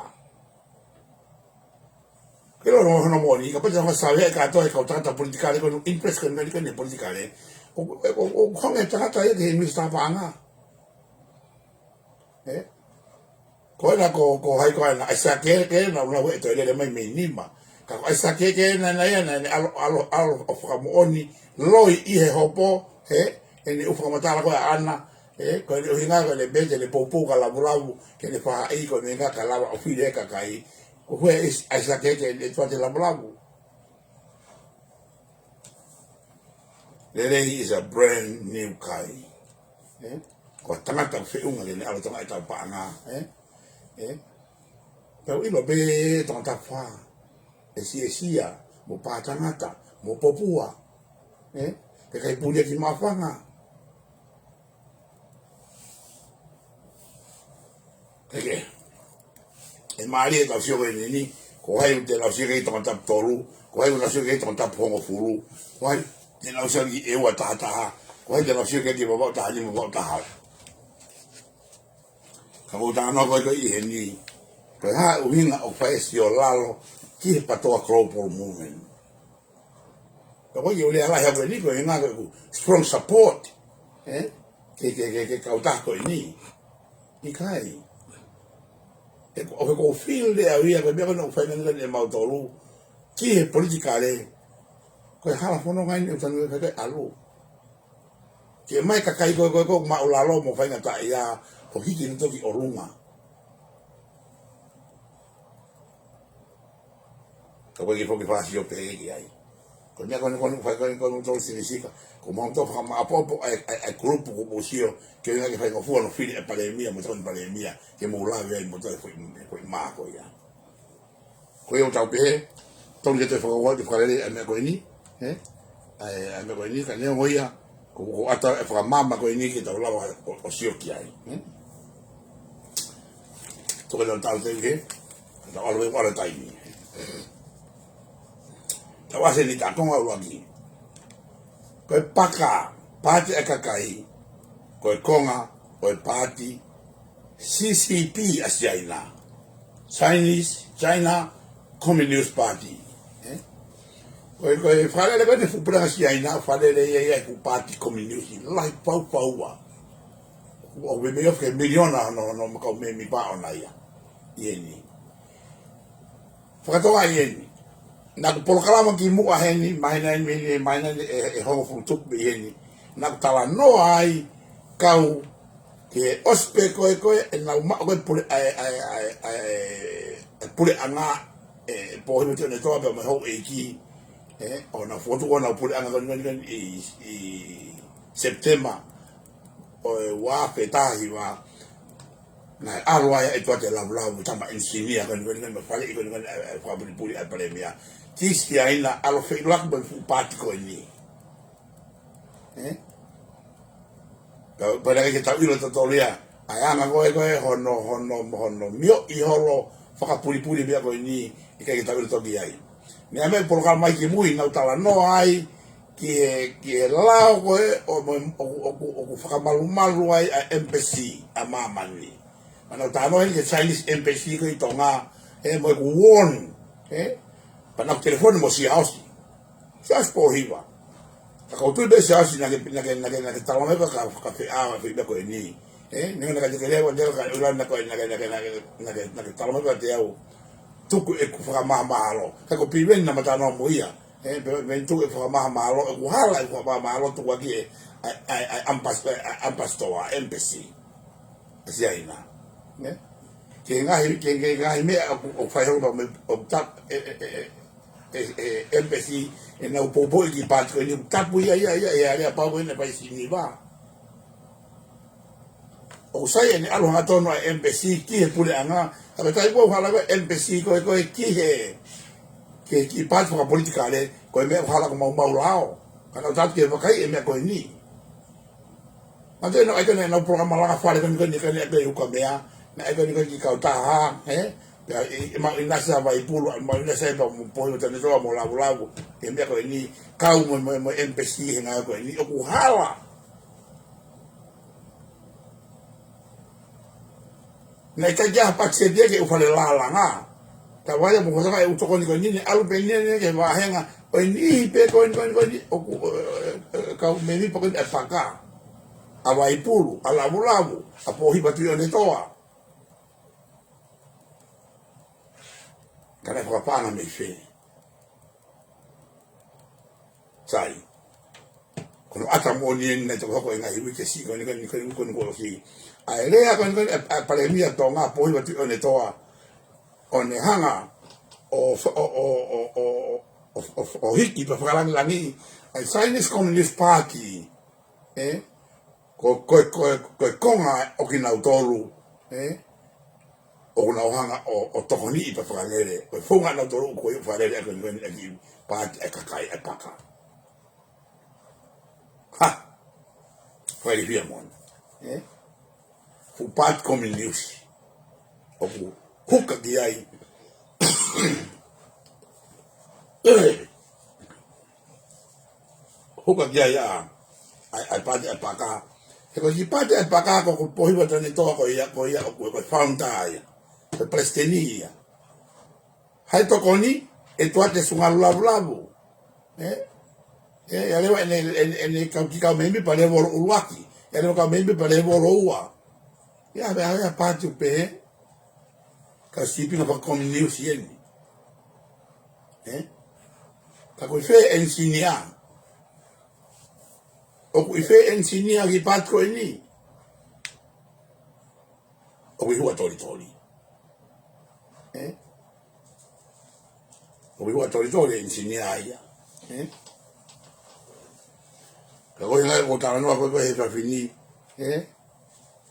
Ke lo no hono moni, ka pata ma save ka to e kau tangata politikale ko no interest ko no ni politikale. O, o, o, o honge tangata ia ke he Minisitā Paʻanga. Ē? Ko ena ko, ko hai ko ena, ʻAisake ke na ula we to lele mai mei nima. Ka ko ʻAisake ke na, na ia na, na ʻalu, ʻalu, ʻalu ʻo fakamoʻoni, loi ʻi he hopo, ē? ʻEne ʻū fakamatala ko ē ʻa ʻAna, ē? Ko ʻene ʻuhinga ko ʻene pete, ʻene poupou ka lavulavu, ke ne faʻa ʻi ko ʻene ngaahi ka lava ʻo fili e kakai. Ko hue ʻAisake ke ne tuate lavulavu. Lelei is a brand new kai. Ē? Ko e tangata feʻunga ke ne ʻalu tonga e tau paʻanga. Ē? Ē? Pea u ʻilo pē Tongatapu Fā. ʻE si, ʻe sia, mo pā tangata, mo popua. Ē? Ke kai puli ki mafanga. Eke. ʻE mālie e tau sio ko eni ni, ko hai te lau sio ki Tongatapu tolu, ko hai te lau sio ki Tongatapu hongofulu, ko hai te lau sio ki ʻEua taha taha, ko hai te lau sio ki Vavaʻu taha nima, Vavaʻu taha ua. Ka ko tanganoa ko e ko ʻi heni, ko e hā ʻuhinga ʻo fai e sio lalo ki he PATOA Global Movement. Ka ko e ʻi ʻo lea lahi ʻa ko eni ko e ngā ko e strong support. Ē? Ke, ke, ke, ke kau taha ko eni. ʻIkai. ʻE ko, ʻo ke ko feel le au ia ko e meʻa ko ena ʻoku fai nani ʻe mautolu. Ki he politikale. Ko e hala fononga eni ʻoku tanu e kakai ʻalu. Ke mai kakai ko, ko, ko, māʻulalo mo faingataʻaʻia, ʻo hiki ni toki ʻolunga. Ka ko e ke foki fāsio pē ki ai. Ko e meʻa ko eni ko eni fai ko eni ko eni tolu sinisika. Ko mau tō fakamaʻapopo ai, ai, ai kulupu ko ʻosi ʻo, ke ʻuhinga ke faingofua ʻo fili e palēmia, mo tau ni palēmia, ke mou lave ai mo tau e foʻi, foʻi mā ko ia. Ko ia ʻoku tau pehē, tonu ke toe fakauau ke fakalele ʻa e meʻa ko eni, ē? ʻA e, ʻa e meʻa ko eni, ka neongo ia, ko, ko ʻata e fakamama ko eni ke tau lava ʻo, ʻo sio ki ai, ē? Toka tau tau te ke, tau alo e wala taimi. Tau ase ni ta konga ʻuluaki. Ko e paka, paati e kakai, ko e konga, ko e paati, C C P ʻa Siaina. Chinese, China Communist Party. Ē? Ko e, ko e fakalele ko eni fuʻu puleʻanga Siaina, fakalele ia ia fuʻu paati communist, lahi faufaua. ʻO me me of ke miliona no, no makau me mi pa ona ia. ʻI heni. Fakatonga ʻi heni. Naʻa ku polokalama ki muʻa heni, mahina eni, mahina eni, ʻe, ʻe hongofulu tupu ʻi heni. Naʻa ku talanoa ai, kau ke ʻosi pē ko e, ko e, ʻenau maʻu ko e pule, ʻa e, ʻa e, ʻa e, ʻa e, ʻa e puleʻanga, ʻe, ʻe pohi mo te one toa pea mo e houʻeiki, ē, ʻo na fotu ko ʻenau puleʻanga ko eni, ko eni, ko eni, ʻi, ʻi Sepitema, ʻo e ua afe taha hiva, naʻe ʻalu ai ʻe tuate lavulavu, tama engineer ko eni, ko eni, ko eni, fale ʻi ko eni, ko eni, ʻe, ʻe, fakapulipuli ʻa e palēmia. Ki Siaina, ʻalu feʻiloaki mo e fuʻu paati ko eni. Ē? Ka, pea naʻe ʻikai ke tau ʻilo totolu ia, ʻa e anga ko e, ko e, hono, hono, hono, mio ʻi holo, fakapulipuli meʻa ko eni, ʻikai ke tau ʻilo toki ai. Meʻa meʻa polokalama mai ki mui, naʻa ku talanoa ai, ki he, ki he lao ko e, ʻo, mo, ʻoku, ʻoku, ʻoku fakamalumalu ai ʻa e embassy ʻa māmani. Naʻa ku talanoa ai ki he Chinese embassy ko ʻi Tonga, ē mo ʻeku warn, ē? Pea naʻa ku telefoni mo Siaosi. Siaosi Pōhiva. Ka ko tui pē Siaosi naʻa ke, naʻa ke, naʻa ke, naʻa ke talanoa ka, ka, ka feʻao, feʻao ko eni. Ē, neongo naʻa ke te lea, neongo ka ʻula naʻa ko, naʻa ke, naʻa ke, naʻa ke, naʻa ke, naʻa ke talanoa ka te au. Tuku ʻeku fakamahamahalo. Ka ko Piveni naʻa ma talanoa mo ia. Ē, pe, pe tuku ʻeku fakamahamahalo, ʻeku hala ʻeku fakamahamahalo, tuku ʻaki ʻe, ʻa e, ʻa e, ʻa e ambas-, ʻa e, ʻa e ambassador, embassy. ʻA Siaina. Ē? Ke ngaahi, ke, ke ngaahi meʻa ʻoku, ʻoku fai holo pea mo e, ʻoku tapu, ʻe, ʻe, ʻe, ʻe, ʻe, ʻe, embassy, ʻenau poupouʻi e kiʻi paati ko eni, ʻoku tapu ia, ia, ia, ʻe ʻi ai e lea pau ko eni ʻe fai Siniva. ʻOku sai ʻene ʻalu hangatonu ʻa e embassy ki he puleʻanga, ka ko e taimi ʻoku hala ko ē embassy ko ē, ko ē ki he, ki he kiʻi paati fakapolitikale, ko e meʻa ʻoku hala ko maumau lao. Ka naʻa tau ki he vakai e meʻa ko eni. Mate no ʻai ko eni ʻenau polokalama langa fale ko eni ko eni ko eni ʻa e ukamea, naʻe ʻai ko eni ko eni ki kautaha, ē? Pea ʻi, ʻi Maʻuinasi ʻa Vaipulu, ʻa Maʻuinasi ʻa Vaipulu, Pohivatu ʻa Netoa mo Lavulavu, e meʻa ko eni, kau mo, mo, mo embassy he ngaahi ko eni, ʻoku hala. Naʻe ʻikai ke ʻi ai ha patiseti ia ke ʻū fale lālanga. Ka ʻoku ʻi ai mo e kosaka e ʻū tokoni ko eni, ʻalu pē eni eni ki he vāhenga, ʻo e niʻihi pē ko eni, ko eni, ko eni, ʻoku, ē, ē, ē, kau mēmipa ko eni ʻa e paka. ʻA Vaipulu, ʻa Lavulavu, ʻa Pohivatu ʻo Netoa. Ka naʻe fakapaʻanga mei fē? Sai. Ko hono ʻata moʻoni eni naʻe toki hoko he ngaahi uike siʻi ko eni, ko eni, ko eni, ko eni kuo ʻosi. ʻA e lea ko eni, ko eni, ʻa e, ʻa e Palēmia Tonga, Pohivatu ʻo Netoa, ʻo ne hanga ʻo, ʻo, ʻo hiki pea fakalangilangiʻi ʻa e Chinese Communist Party, ē? Ko, ko, ko, ko e konga ʻo kinautolu, ē? ʻOku nau hanga ʻo, ʻo tokoniʻi pea fakalele. Ko e founga ʻanautolu ʻoku ʻi ai e fakalele ʻa e ko eni ko eni ʻa e kiʻi paati ʻa e kakai ʻa e paka. Ha! Fakailifia moʻoni. Ē? Fuʻu paati kominiusi. ʻOku huka ki ai. Huka ki ai ʻa, ʻa, ʻa e paati ʻa e paka. He ko e kiʻi paati ʻa e paka ko, ko Pohivatu ʻa Netoa ko ia, ko ia, ʻoku, ko e founder ia. Ko e palesiteni ia. Hai tokoni, ʻe tuate sungalu Lavulavu. Ē? Ē, ʻe lava ʻene, ʻene, ʻene kau kiʻi kau mēmipa lēvolo ʻuluaki. ʻE lava kau mēmipa lēvolo ua. ʻIa, pea, ʻa e paati ʻoku pehē. Ka sipinga fakakominiusi eni. Ē? Ka ko e fē ʻenisinia? ʻOku ʻi fē ʻenisinia ki he paati ko eni? ʻOku ʻi Huʻatolitoli. Ē? ʻOku ʻi Huʻatolitoli ʻenisinia ia. Ē? Ka ko e ngaahi ʻoku talanoa ko ē ko ē he efiafi ni, ē?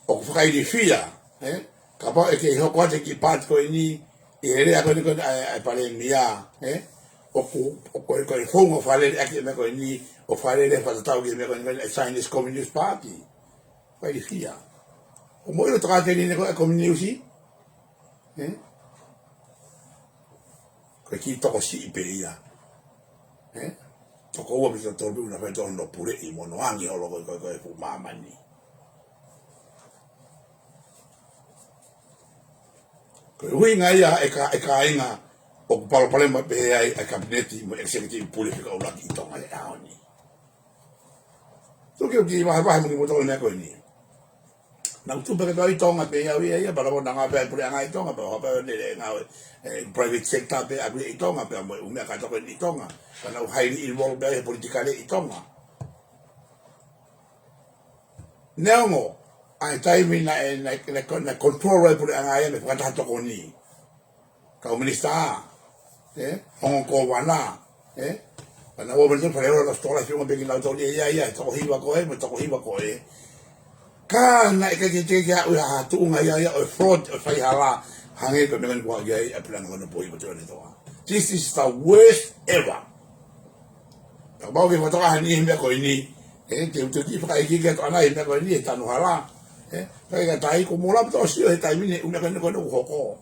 ʻOku fakailifia, ē? Kapau ʻe kei hoko atu e kiʻi paati ko eni, ʻi he lea ko eni ko eni ʻa e, ʻa e palēmia, ē? ʻOku, ʻoku, ko e founga ʻo fakalele ʻaki e meʻa ko eni, ʻo fakalele fakatatau ki he meʻa ko eni ko eni ʻa e Chinese Communist Party. Fakailifia. ʻOku mou ʻilo e tokāteline ko ē ʻa e kominiusi? Ē? Ko e kiʻi tokosiʻi pē ia. Ē? Toko ua pe toko tolu pē ʻoku na fai ʻo nau puleʻi mo nau angi holo ko ē, ko ē, ko ē fuʻu māmani. Ko e ʻuhinga ia ʻe ka, ʻe kāinga ʻoku palopalema pehē ai ʻa e kapineti mo e executive pule fika ʻuluaki ʻi Tonga he ʻaho ni. Tuki ʻoku kiʻi vahevahe mo kimoutolu e meʻa ko eni. Naʻa ku tupu pē ke tau ʻi Tonga pē ia, ia, ia, pea lava ʻo ngāue pē ʻa e puleʻanga ʻi Tonga, pea ʻoku ou pē ʻo ne ngāue, ē, private sector pē ʻaku ʻi Tonga, pea mo e ʻū meʻa kātoa ko eni ʻi Tonga. Pea naʻa ku highly involved pē he politikale ʻi Tonga. Neongo, ʻa e taimi naʻe, naʻe, naʻe, naʻe control ai e puleʻanga ia mei he fakataha tokoni. Kau minisitā, ē? Ongo kōvana, ē? Pea naʻa ku ō mai ʻo fale ora ʻo sitola fiunga pē kinautolu ia, ia, ia, toko hiva ko ē, mo e toko hiva ko ē. Ka naʻe ʻikai ke, ke, ke aʻu ia ha tuʻunga ia, ia, ʻo e fraud, ʻo e fai hala, hangē ko e meʻa ko eni ʻoku ʻi ai ʻa e puleʻanga ko eni ʻo Pohivatu ʻa Netoa. This is the worst ever. Kapau ʻoku ke fakatoka ha niʻihi he meʻa ko eni, ē, te u toe kiʻi fakaikiiki atu ʻanai he meʻa ko eni, he tanu hala. Ē, ka ʻikai ke tai ko e mola pē ʻo sio he taimi ni, ʻū meʻa ko eni ko eni ʻoku hoko.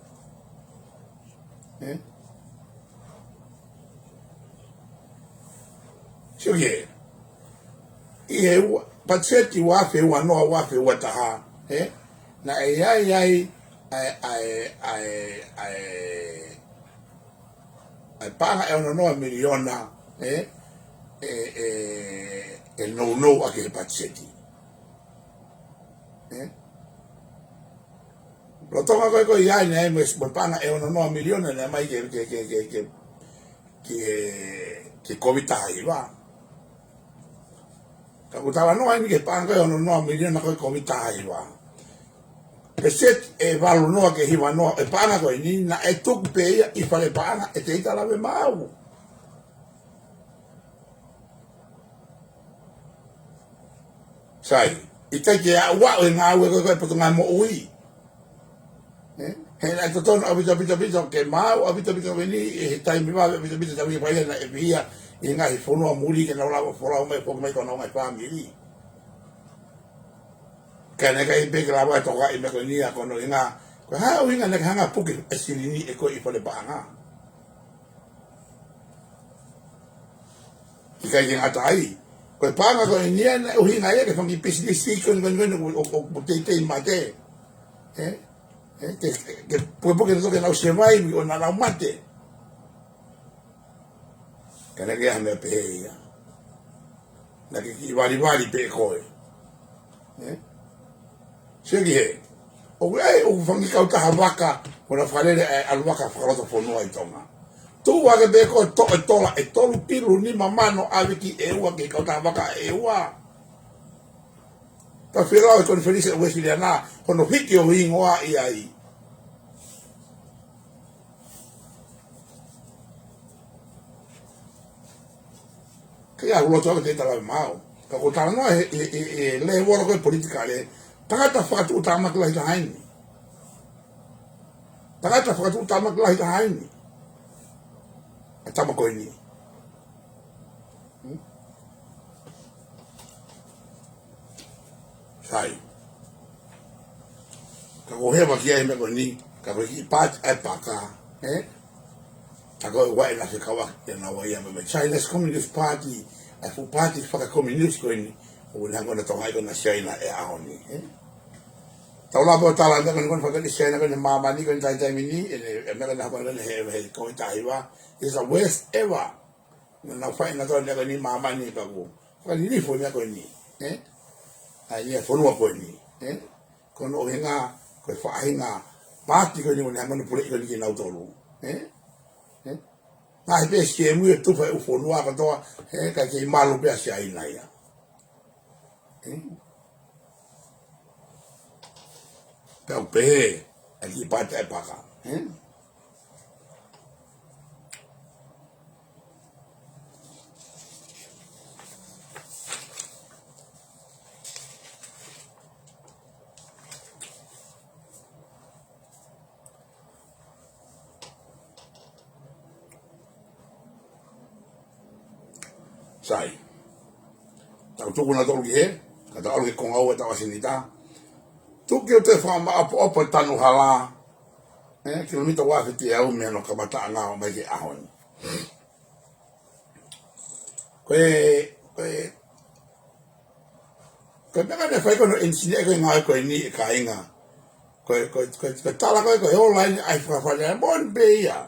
Ē? Sio ki he. ʻI he ua, patiseti ua afe ua noa, ua afe ua taha, ē? Naʻe ʻi ai, ʻi ai, ʻa e, ʻa e, ʻa e, ʻa e, ʻa e paʻanga ʻe ono noa miliona, ē, ē, ē, ʻe nounou ʻaki he patiseti. Ē? Lolotonga ko ē ko ē ʻi ai naʻe mo e, mo e paʻanga ʻe ono noa miliona naʻe ʻomai ke, ke, ke, ke, ke, ke, ke kovi taha hiva. Ka ʻoku talanoa eni ki he paʻanga ko ē ʻe ono noa miliona ko ē kovi taha hiva. peseti ʻe valu noa ki he hiva noa ʻo e paʻanga ko eni, naʻe tuku pē ia ʻi fale paʻanga ʻe Teita Lavemaau. Sai, ʻikai ke aʻu ʻa e ngāue ko ē ko e Potungāue Moʻui. Ē? He naʻe totonu ʻaupito, ʻaupito, ʻaupito, ke maau ʻaupito, ʻaupito, ʻaupito, ʻi he taimi vave, ʻaupito, ʻaupito, taimi vave naʻe pehē ia ʻi he ngaahi fonua muli ke nau lava folau mai, foki mai ki honau ngaahi fāmili. Ka naʻe ʻikai pē ke lava ʻo tokaʻi e meʻa ko eni ia ko hono ʻuhinga, ko e hā e ʻuhinga naʻe hanga ʻo puke e silini ʻe koe ʻi fale paʻanga. ʻIkai ke ngata ai. Ko e paʻanga ko eni ia naʻe ʻuhinga ia ki he fanga kiʻi pisinisi ko eni, ko eni, ko eni ʻoku, ʻoku, ʻoku teitei mate. Ē? Ē? Ke, ke, ke pukepuke nautolu ke nau survive ʻo naʻa nau mate. Ka naʻe ʻikai ha meʻa pehē ia. Naʻe kiʻi valivali pē ʻe koe. Ē? Sio ki hē. ʻOku ʻi ai ʻoku fanga kiʻi kautaha vaka, ko ena fakalele ʻa e ʻalu vaka fakalotofonua ʻi Tonga. Tuʻu hake pē ko e toʻo e tola ʻe tolu pilu nima mano ʻave ki ʻEua ki he kautaha vaka ʻa ʻEua. Pea fēlau e konifelenisi ʻa e Uēsiliana, hono hiki ʻo hingoa ʻi ai. Ka ia ʻoku loto ʻa Teita Lavemaau. Ka ko e talanoa he, he, he, he lēvolo ko ē politikale, tangata fakatuʻutāmaki lahi taha eni. Tangata fakatuʻutāmaki lahi taha eni. ʻA e tama ko eni. Hmm? Sai. Ka ko e heva ki ai e meʻa ko eni, ka ko e kiʻi paati ʻa e paka, ē? Ka ko e ʻuhinga naʻe fekauʻaki ʻe naua ia mo e China's Communist Party, ʻa e fuʻu paati fakakomiunisi ko eni, ʻoku ne hanga ʻo tokangaʻi ko ena ʻa Siaina he ʻaho ni, ē? Tau lava ʻo tala e meʻa ko eni, ko ena fakakomiunisi ʻa Siaina ko eni he māmani ko eni taimi ni, ʻene, e meʻa ko ena ko eni he, he, he Covid taha hiva, is the worst ever. Naʻa nau fai ʻenautolu e meʻa ko eni he māmani pea kuo fakalilifu e meʻa ko eni, ē? ʻA ia e fonua ko eni, ē? Ko hono ʻuhinga, ko e faʻahinga paati ko eni ʻoku ne hanga ʻo puleʻi ko eni kinautolu, ē? Ē? Ngaahi pē siemu e tufa e ʻū fonua kotoa, ē? Kae kei malu pē ʻa Siaina ia. Ē? Pea u pehē, ʻa e kiʻi paati ʻa e paka, ē? Sai. Tau tuku nautolu ki hē, ka tau ʻalu ki he konga ua ʻetau ʻasenita. Tuku ke u toe fakamaʻopoʻopo e tanu hala, ē, kilomita ua afe teau mei hono kamataʻanga ʻo aʻu mai ki he ʻaho ni. Ko e, ko e, ko e meʻa naʻe fai ko ē ʻe hono ʻenisinia ko ē e ngāue ko eni ʻe kāinga. Ko e, ko e, ko e, ko e tala ko ē, ko e ola eni ʻa e fakafale ʻa e moʻoni pē ia.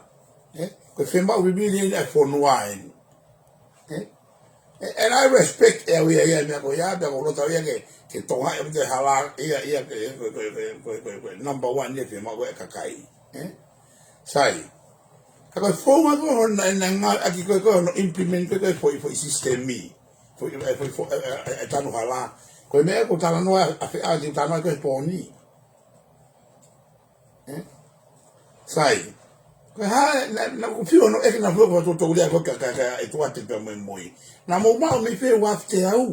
Ē? Ko e fiemaʻu vivili eni ʻa e fonua eni. Ē? Ē, and I respect ʻe au ia, ia e meʻa ko ia, pea ʻoku ou loto au ia ke, ke tokangaʻi ʻaupito e hala, ia, ia, ke, ko e, ko e, ko e, ko e number one ia e fiemaʻu ko ē ʻa e kakai. Ē? Sai. Ka ko e founga ko ē hono, naʻe, naʻe ngāueʻaki ko ē, ko ē hono implement ko ē, ko e foʻi, foʻi system ʻi. Foʻi, ē, foʻi, foʻi, ē, ē, ē, tanu hala. Ko e meʻa ʻoku ou talanoa, ʻa e feʻauhi ʻoku ou talanoa ko ē he pō ni. Ē? Sai. Ko e hā, naʻa, naʻa ku fiu hono ʻeke naʻa ku fiu ko e tōtōlia ko ē ka, ka, ka, ʻEtuate pea mo e Moi. Naʻa mou maʻu mei fē e ua afe teau?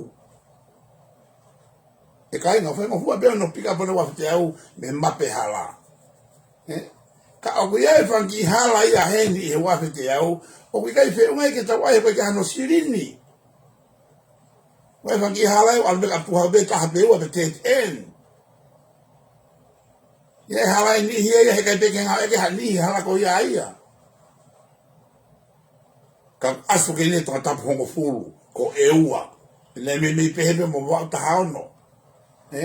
ʻE kāinga, faingofua pē hono pick up hono ua afe teau mei he mape hala. Ē? Ka ʻoku ʻi ai e fanga kiʻi hala ia heni ʻi he ua afe teau, ʻoku ʻikai feʻunga ia ke tau ʻai he ʻoku ʻikai hano silini. ʻOku ʻi ai e fanga kiʻi hala ia, ʻalu pē ka puha pē taha pē ua pē dead end. ʻI ai e hala ʻe niʻihi ia, he ʻikai pē ke ngāueʻaki ha niʻihi hala ko ia ia. Ka ʻasu ke ne toka tapu hongofulu, ko ʻEua. Naʻe meimei pehē pē mo Vaʻu taha ono. Ē?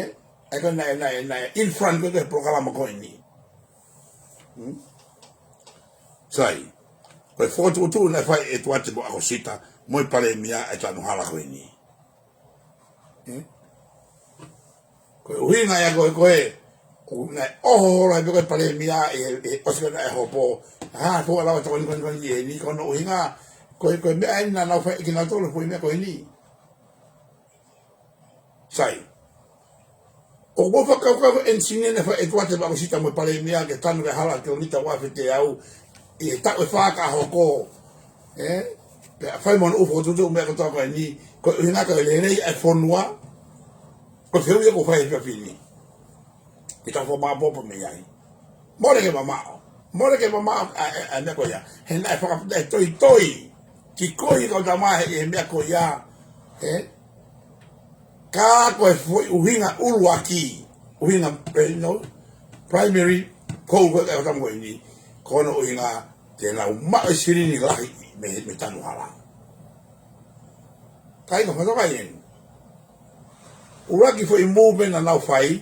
ʻA ia ko ē naʻe, naʻe, naʻe in front ko ē he polokalama ko eni. Hmm? Sai. Ko e fokotuʻutuʻu naʻe fai ʻe ʻEtuate mo ʻAkosita, mo e palēmia e tanu hala ko eni. Hmm? Ko e ʻuhinga ia ko ē, ko ē, ʻoku ne ʻohola pē ko e palēmia ʻi he, ʻi he ʻosi ko ē naʻe hopo, ha, fua lava tokoni, koni, koni, ʻi heni, ko hono ʻuhinga, ko e, ko e meʻa eni naʻa nau fai ʻe kinautolu, ko e meʻa ko eni. Sai. ʻOku ou fakakaukau ko e ʻenisinia naʻe fai ʻe ʻEtuate Maʻaosita mo e Palēmia ke tanu e hala kilomita ua afe teau ʻi he taʻu ʻe fā ka hoko. Ē? Pea fai mo hono ʻū fokotuʻutuʻu meʻa kotoa ko eni, ko e ʻuhinga ko e lelei ʻa e fonua, ko e fehuʻi ia ʻoku fai he efiafi ni. Ke tau fakamāʻopoʻopo mei ai. Mole ke mamaʻo. Mole ke mamaʻo ʻa, ʻa, ʻa e meʻa ko ia. He naʻe fakapita e toitoi. Ki koi kau tama he, he meʻa ko ia. Ē? Ka ko e foʻi ʻuhinga ʻuluaki, ʻuhinga, eh, no, primary goal ko e kau tama ko eni, ko hono ʻuhinga te nau maʻu e silini lahi mei, mei he tanu hala. Ka ʻi ka fatokai eni. ʻUluaki foʻi move naʻa nau fai,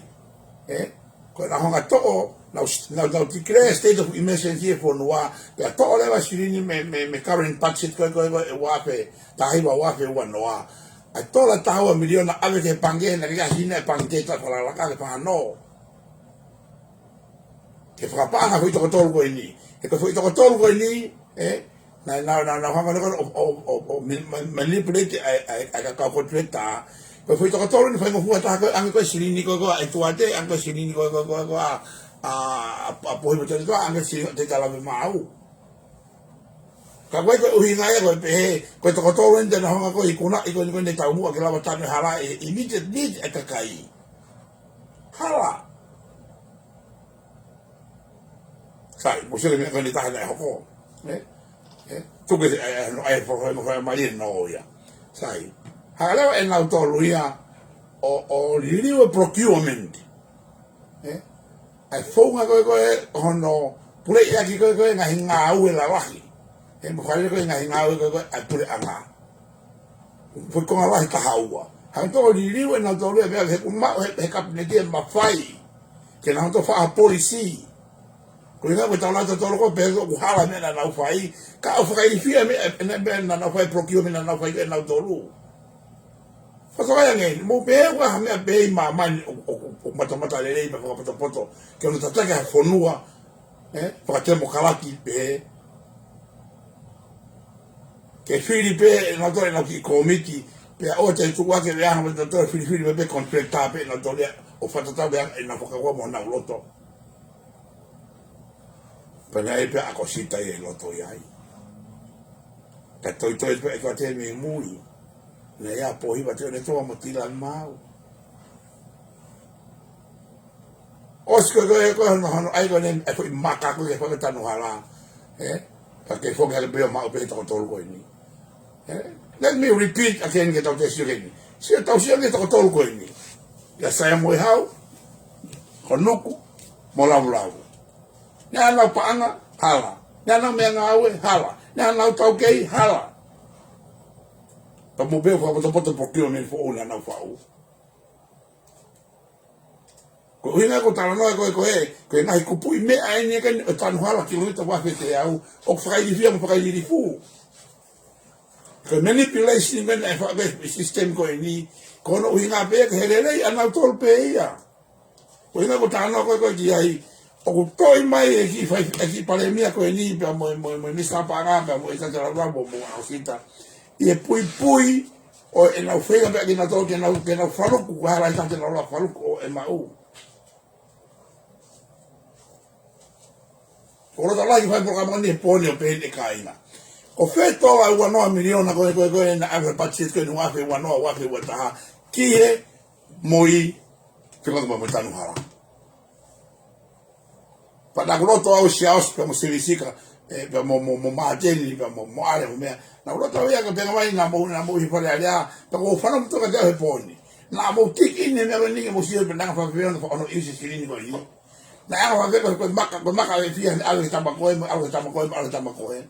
ē? Ko e naʻa nau hanga ʻo toʻo, nau, nau, nau declare state of emergency e fonua, pea toʻo leva silini mei, mei, mei he current budget ko e, ko e, ko e ua afe, taha hiva ua afe ua noa. ʻA e tola taha ua miliona ʻave ki he pangikē, naʻe ʻikai ke ʻi ai ha pangikē taʻefakalaka ke fakahano. Ke fakapaʻanga foʻi toko tolu ko eni. He ko e foʻi toko tolu ko eni, ē? Naʻa, naʻa, naʻa, naʻa hanga ʻo, ʻo, ʻo, ʻo, ʻo, ma-, ma-, manipulate ʻa e, ʻa e, ʻa e kau contractor. Ko e foʻi toko tolu ni faingofua taha ko e ʻange ko e silini ko e, ko e ʻEtuate, ʻange ko e silini ko e, ko e, ko e, ko e, ʻa, ʻa, ʻa Pōhiva Tōlitoa, ʻange silini te tala me mau. Ka ko e, ko e ʻuhinga ia ko e pehē, ko e toko tolu eni te nau hanga ko e ikunaʻi ko eni ko eni taumuʻa ke lava tanu e hala ʻi he immediate need ʻa e kakai. Hala. Sai, mou sio ki he meʻa ko eni taha naʻe hoko. Ē? Ē? Tuku e, ē, ē, no, ʻai fo, fo, fo, mali no ia. Sai. Hanga leva ʻe nautolu ia ʻo, ʻo liliu e procurement. Ē? ʻA e founga ko e, ko e, hono puleʻaki ko e, ko e ngaahi ngāue lalahi. Ē, mo fale ko e ngaahi ngāue ko e, ko e, ʻa e puleʻanga. Foʻi konga lahi taha ua. Hanga ʻo liliu ʻe nautolu ia meʻa he kuo maʻu he, he kapineti e mafai. Ke nau toe fai ha polisi. Ko e ʻuhinga ko e taʻu lahi tautolu ko e pehē ʻoku hala e meʻa naʻa nau fai. Ka ʻoku fakailifia e meʻa, e meʻa naʻa nau fai, procurement naʻa nau fai ʻe nautolu. Fatokai ange, mou pehē ʻoku ʻi ai ha meʻa pehē ʻi māmani ʻoku, ʻoku, ʻoku, ʻoku matamata lelei mo fakapotopoto. Ke ʻoua naʻa tataki ha fonua, ē, fakatemokalati pē. Ke fili pē ʻe nautolu ʻenau kiʻi kōmiti, pea ʻoua te tuku ake e anga mo nautolu filifili mai pē contractor pē ʻe nautolu ia ʻo fakatatau pē ʻenau fakakaukau mo honau loto. Pea naʻe ʻi ai pē ʻa ʻAkosita ia ʻi loto ia ai. Ka toitoi pē ʻe kau te mei mui. Naʻe ʻi ai ʻa Pōhiva Tōlitoa mo Tila Mau. ʻOsi ko e, ko e, ko e hono, hono ʻai ko eni e foʻi maka ko e ke fai e tanu hala. Ē? Ka ke foki hake pē ʻo maʻu pē toko tolu ko eni. Ē? Let me repeat again ke tau toe sio ki heni. Sio tau sio ki he toko tolu ko eni. ʻI ai Saia Moehau, Honuku, mo Lavulavu. Naʻa nau paʻanga, hala. Naʻa nau meʻangāue, hala. Naʻa nau taukei, hala. Pea mou pehē ʻoku fakapotopoto procurement foʻou naʻa nau faʻu. Ko e ʻuhinga ʻoku ou talanoa ko e, ko e, ko e ngaahi kupuʻi meʻa eni ʻa e tanu hala kilomita ua afe teau, ʻoku fakailifia mo fakaililifu. Ko e manipulation ko eni ʻa e fa-, ko e system ko eni, ko hono ʻuhinga pē ke he lelei ʻa nautolu pē ia. Ko e ʻuhinga ʻoku ou talanoa ko e, ko e ki ai, ʻoku toe ʻomai e kiʻi fai, e kiʻi palēmia ko eni, pea mo, mo, mo Minisitā Paʻanga, pea mo ʻEtuate Lavulavu, mo, mo ʻAkosita. ʻI he puipui ʻo ʻenau feinga pē kinautolu ke nau, ke nau faluku, ko e hala ʻe taha te nau lava faluku ʻo e maʻu. ʻOku ou lota lahi fai polokalama ni he pō ni ʻo pehē ni ʻe kāinga. Ko fē tola ua noa miliona ko e, ko e, ko e naʻe ʻave he budget ko eni ua afe ua noa, ua afe ua taha, ki he moʻui fekauʻaki mo e tanu hala. Pea naʻa ku loto au Siaosi pea mo Silisika, ē, pea mo, mo, mo Māteni, pea mo, mo ʻAle mo meʻa. Naʻa ku loto au ia ka pea ngāue naʻa mou, naʻa mou ʻi Fale Alea, pea ko u fanongo muʻa kiate au he pō ni. Naʻa mou kick in he meʻa ko eni ke mou sio pe naʻe anga fēfē hono, hono ʻiusi e silini ko eni. Naʻe anga fēfē ko e, ko e maka, ko e maka ʻe fiha naʻe ʻave ki he tama ko ē, mo ʻave ki he tama ko ē, mo ʻave ki he tama ko ē.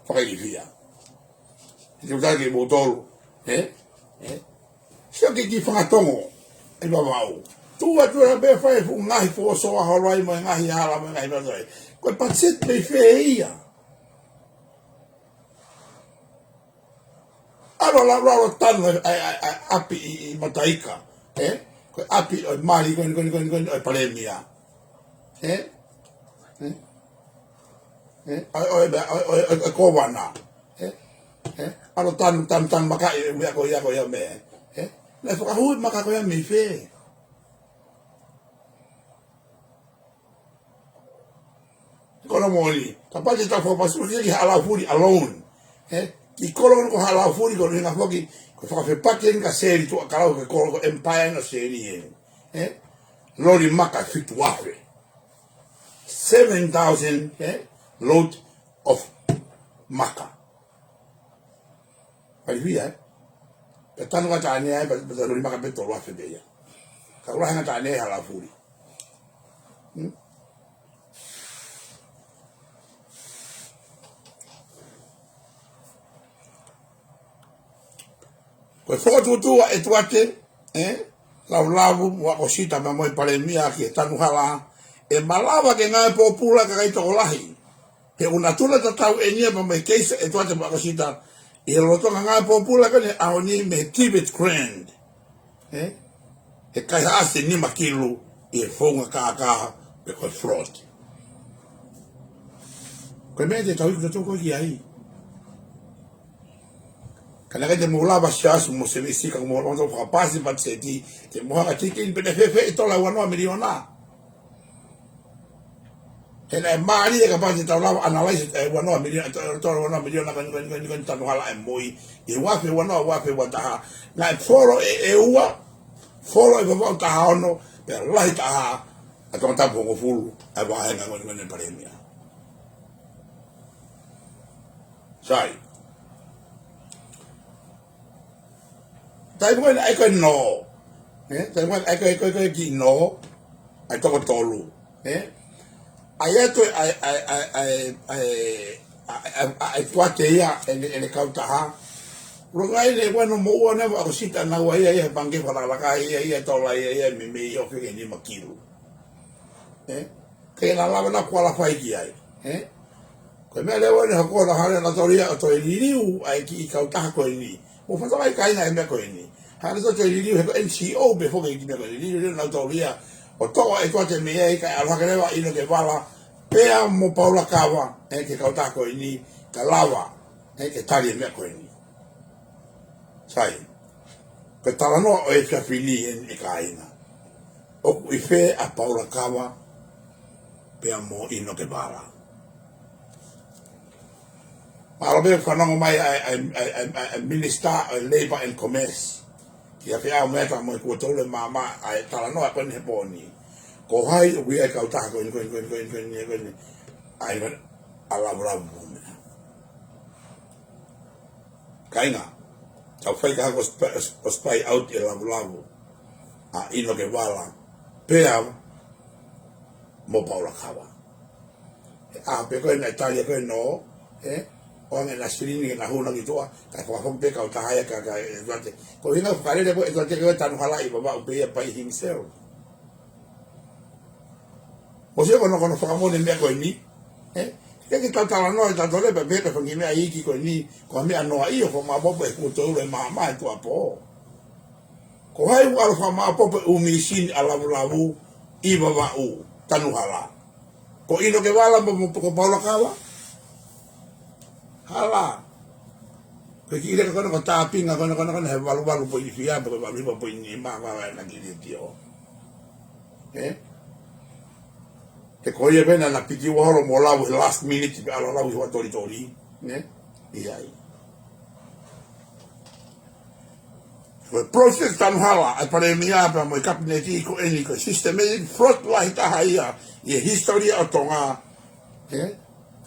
Fakailifia. He te u tala kiate kimoutolu. Ē? Ē? Sio ki he kiʻi fanga Tonga. ʻE Vavaʻu. Tuʻu atu ʻo pehē fai e fuʻu ngaahi fōsoa holo ai mo e ngaahi hala mo e ngaahi meʻa ai. Ko e budget mei fē ia? ʻAlu ʻo lau, lau, lau tanu e, e, e, e ʻapi ʻi, ʻi Mataika. Ē? Ko e ʻapi ʻo e mali ko eni, ko eni, ko eni, ko eni, ʻo e palēmia. Ē? Ē? Ē? ʻO, ʻo, ʻo, ʻo, ʻo, ʻo, ʻo e kōvana. Ē? Ē? ʻAlu ʻo tanu, tanu, tanu makaʻi e meʻa ko ia, ko ia meʻa. Ē? Naʻe fakahū e maka ko ia mei fē? Ko hono moʻoni, kapau te tau fakapasifika ki Haʻa Laufuli alone. Ē? Ki he kolo ko Haʻa Laufuli ko e ʻuhinga foki, ko e fakafepaki eni ka seli tuʻa ka lau ko e kolo ko e empire ʻo seli eni. Ē? Loli maka fitu afe. Seven thousand, ē? Load of maka. Pali fia, ē? Pea tanu ka tānea, ē, pea, pea loli maka pē tolu afe pē ia. Ka ʻoku lahi ange tānea ʻi Haʻa Laufuli. Hmm? Ko e fokotuʻutuʻu ʻa ʻEtuate, ē, Lavulavu mo ʻAkosita pea mo e Palēmia ki he tanu hala, ʻe malava ke ngāue pōpula ki he kakai tokolahi. He ʻoku natula tatau eni ia pea mo e keisi ʻa ʻEtuate mo ʻAkosita ʻi he lolotonga ngāue pōpula ko eni he ʻaho ni mei he Tibet Grant. Ē? He kaihaʻasi nima kilu ʻi he founga kākā pe ko e fraud. Ko e meʻa te tau iku tautolu ko ē ki ai. Ka naʻe ʻikai te mou lava ʻo sio atu mo e sēvisi ka mou lava ʻo fakapasi patiseti, te mou hanga ʻo tiki eni pe naʻe fēfē e tola ua noa miliona. He naʻe mālie kapau te tau lava ʻo analyze e ua noa miliona, e tola ua noa miliona ko eni, ko eni, ko eni, ko eni tanu hala ʻe moʻui. ʻI he ua afe ua noa, ua afe ua taha. Naʻe folo ʻe, ʻe ua, folo ʻe Vavaʻu taha ono, pea lahi taha ʻa Tongatapu hongofulu, ʻa e vāhenga ko eni, ko eni Palēmia. Sai. Taimi ko ē naʻe ʻai ko ē ʻo nō. Ē? Taimi ko ē naʻe ʻai ko ē, ko ē, ko ē kiʻi nō. ʻA e toko tolu. Ē? ʻAi atu ʻa e, ʻa e, ʻa e, ʻa e, ʻa e, ʻa e, ʻa e, ʻa e, ʻa e ʻEtuate ia, ʻene, ʻene kautaha. Lolotonga eni ʻoku ʻi ai hono moʻua ʻa ʻAkosita, naʻa nau ʻai ia he pangikē fakalakalaka ia, ia tola ia, ia meimei ʻo feke nima kilu. Ē? Ke na lava na qualify ki ai. Ē? Ko e meʻa leva ʻoku ne hoko, naʻa ne hanga ʻe nautolu ia ʻo toe liliu ʻa e kiʻi kautaha ko eni. Mou fakatokangaʻi kāinga e meʻa ko eni. Hanga ʻe nautolu ʻo toe liliu he ko e N G O pē foki e kiʻi meʻa ko eni. Liliu ʻe nautolu ia ʻo toʻo ʻa ʻEtuate mei ai kae ʻalu hake leva ʻa ʻInoke Vala pea mo Paula Kava, ē, ki he kautaha ko eni, kae lava, ē, ke tali e meʻa ko eni. Sai. Ko e talanoa ʻo e efiafi ni eni ʻe kāinga. ʻOku ʻi fē ʻa Paula Kava pea mo ʻInoke Vala? Mālō pē fanongo mai ʻa e, ʻa e, ʻa e, ʻa e, ʻa e Minister ʻo e Labour and Commerce. Ki he ʻAfio Meʻa Taha mo e Kuo Tolu ʻo e Maama, ʻa e talanoa ko eni he pō ni. Ko hai ʻoku ʻi ai e kautaha ko eni, ko eni, ko eni, ko eni, ko eni, ko eni, ko eni. ʻA e, ʻa Lavulavu mo e meʻa. Kāinga, tau fai ka hako spa-, ʻo spy out ʻe Lavulavu ʻa ʻInoke Vala pea mo Paula Kava. He ʻaho pē ko ē naʻe tali ko ē nō, ē, ʻoange ʻena silini ke na hū na ki tuʻa, kae fakafoki pē kautaha ia kia, kia ʻEtuate. Ko e ʻuhinga fakalele ko ē ʻEtuate ko e tanu hala ʻi Vavaʻu pē ia by himself. Mou sio ko hono, ko hono fakamoʻoni e meʻa ko eni. Ē? Ke ke tau talanoa ʻe tautolu pē, pē ko e fanga kiʻi meʻa iiki ko eni, ko e meʻa noaʻia ʻoku fakamāʻopoʻopo ʻe he Kuo Tolu ʻo e Maama he tuʻuapō. Ko hai ʻoku ʻalu ʻo fakamāʻopoʻopo e ʻū misini ʻa Lavulavu ʻi Vavaʻu, tanu hala? Ko ʻInoke Vala mo, mo, ko Paula Kava? Hala. Ko e kiʻi leka ko ena ko e tāpinga ko ena, ko ena, ko ena he valu valu poini fiha, pe ko e valu hiva poini nima, ma, ma, na kiʻi letiō. Ē? He ko ia pē naʻa na piki ua holo mo lau he last minute pea ʻalu ʻo lau he ʻaho tolitoli. Ē? ʻI ai. Ko e project tanu hala ʻa e Palēmia pea mo e Kapineti ko eni ko e systematic fraud lahi taha ia ʻi he hisitōlia ʻo Tonga. Ē?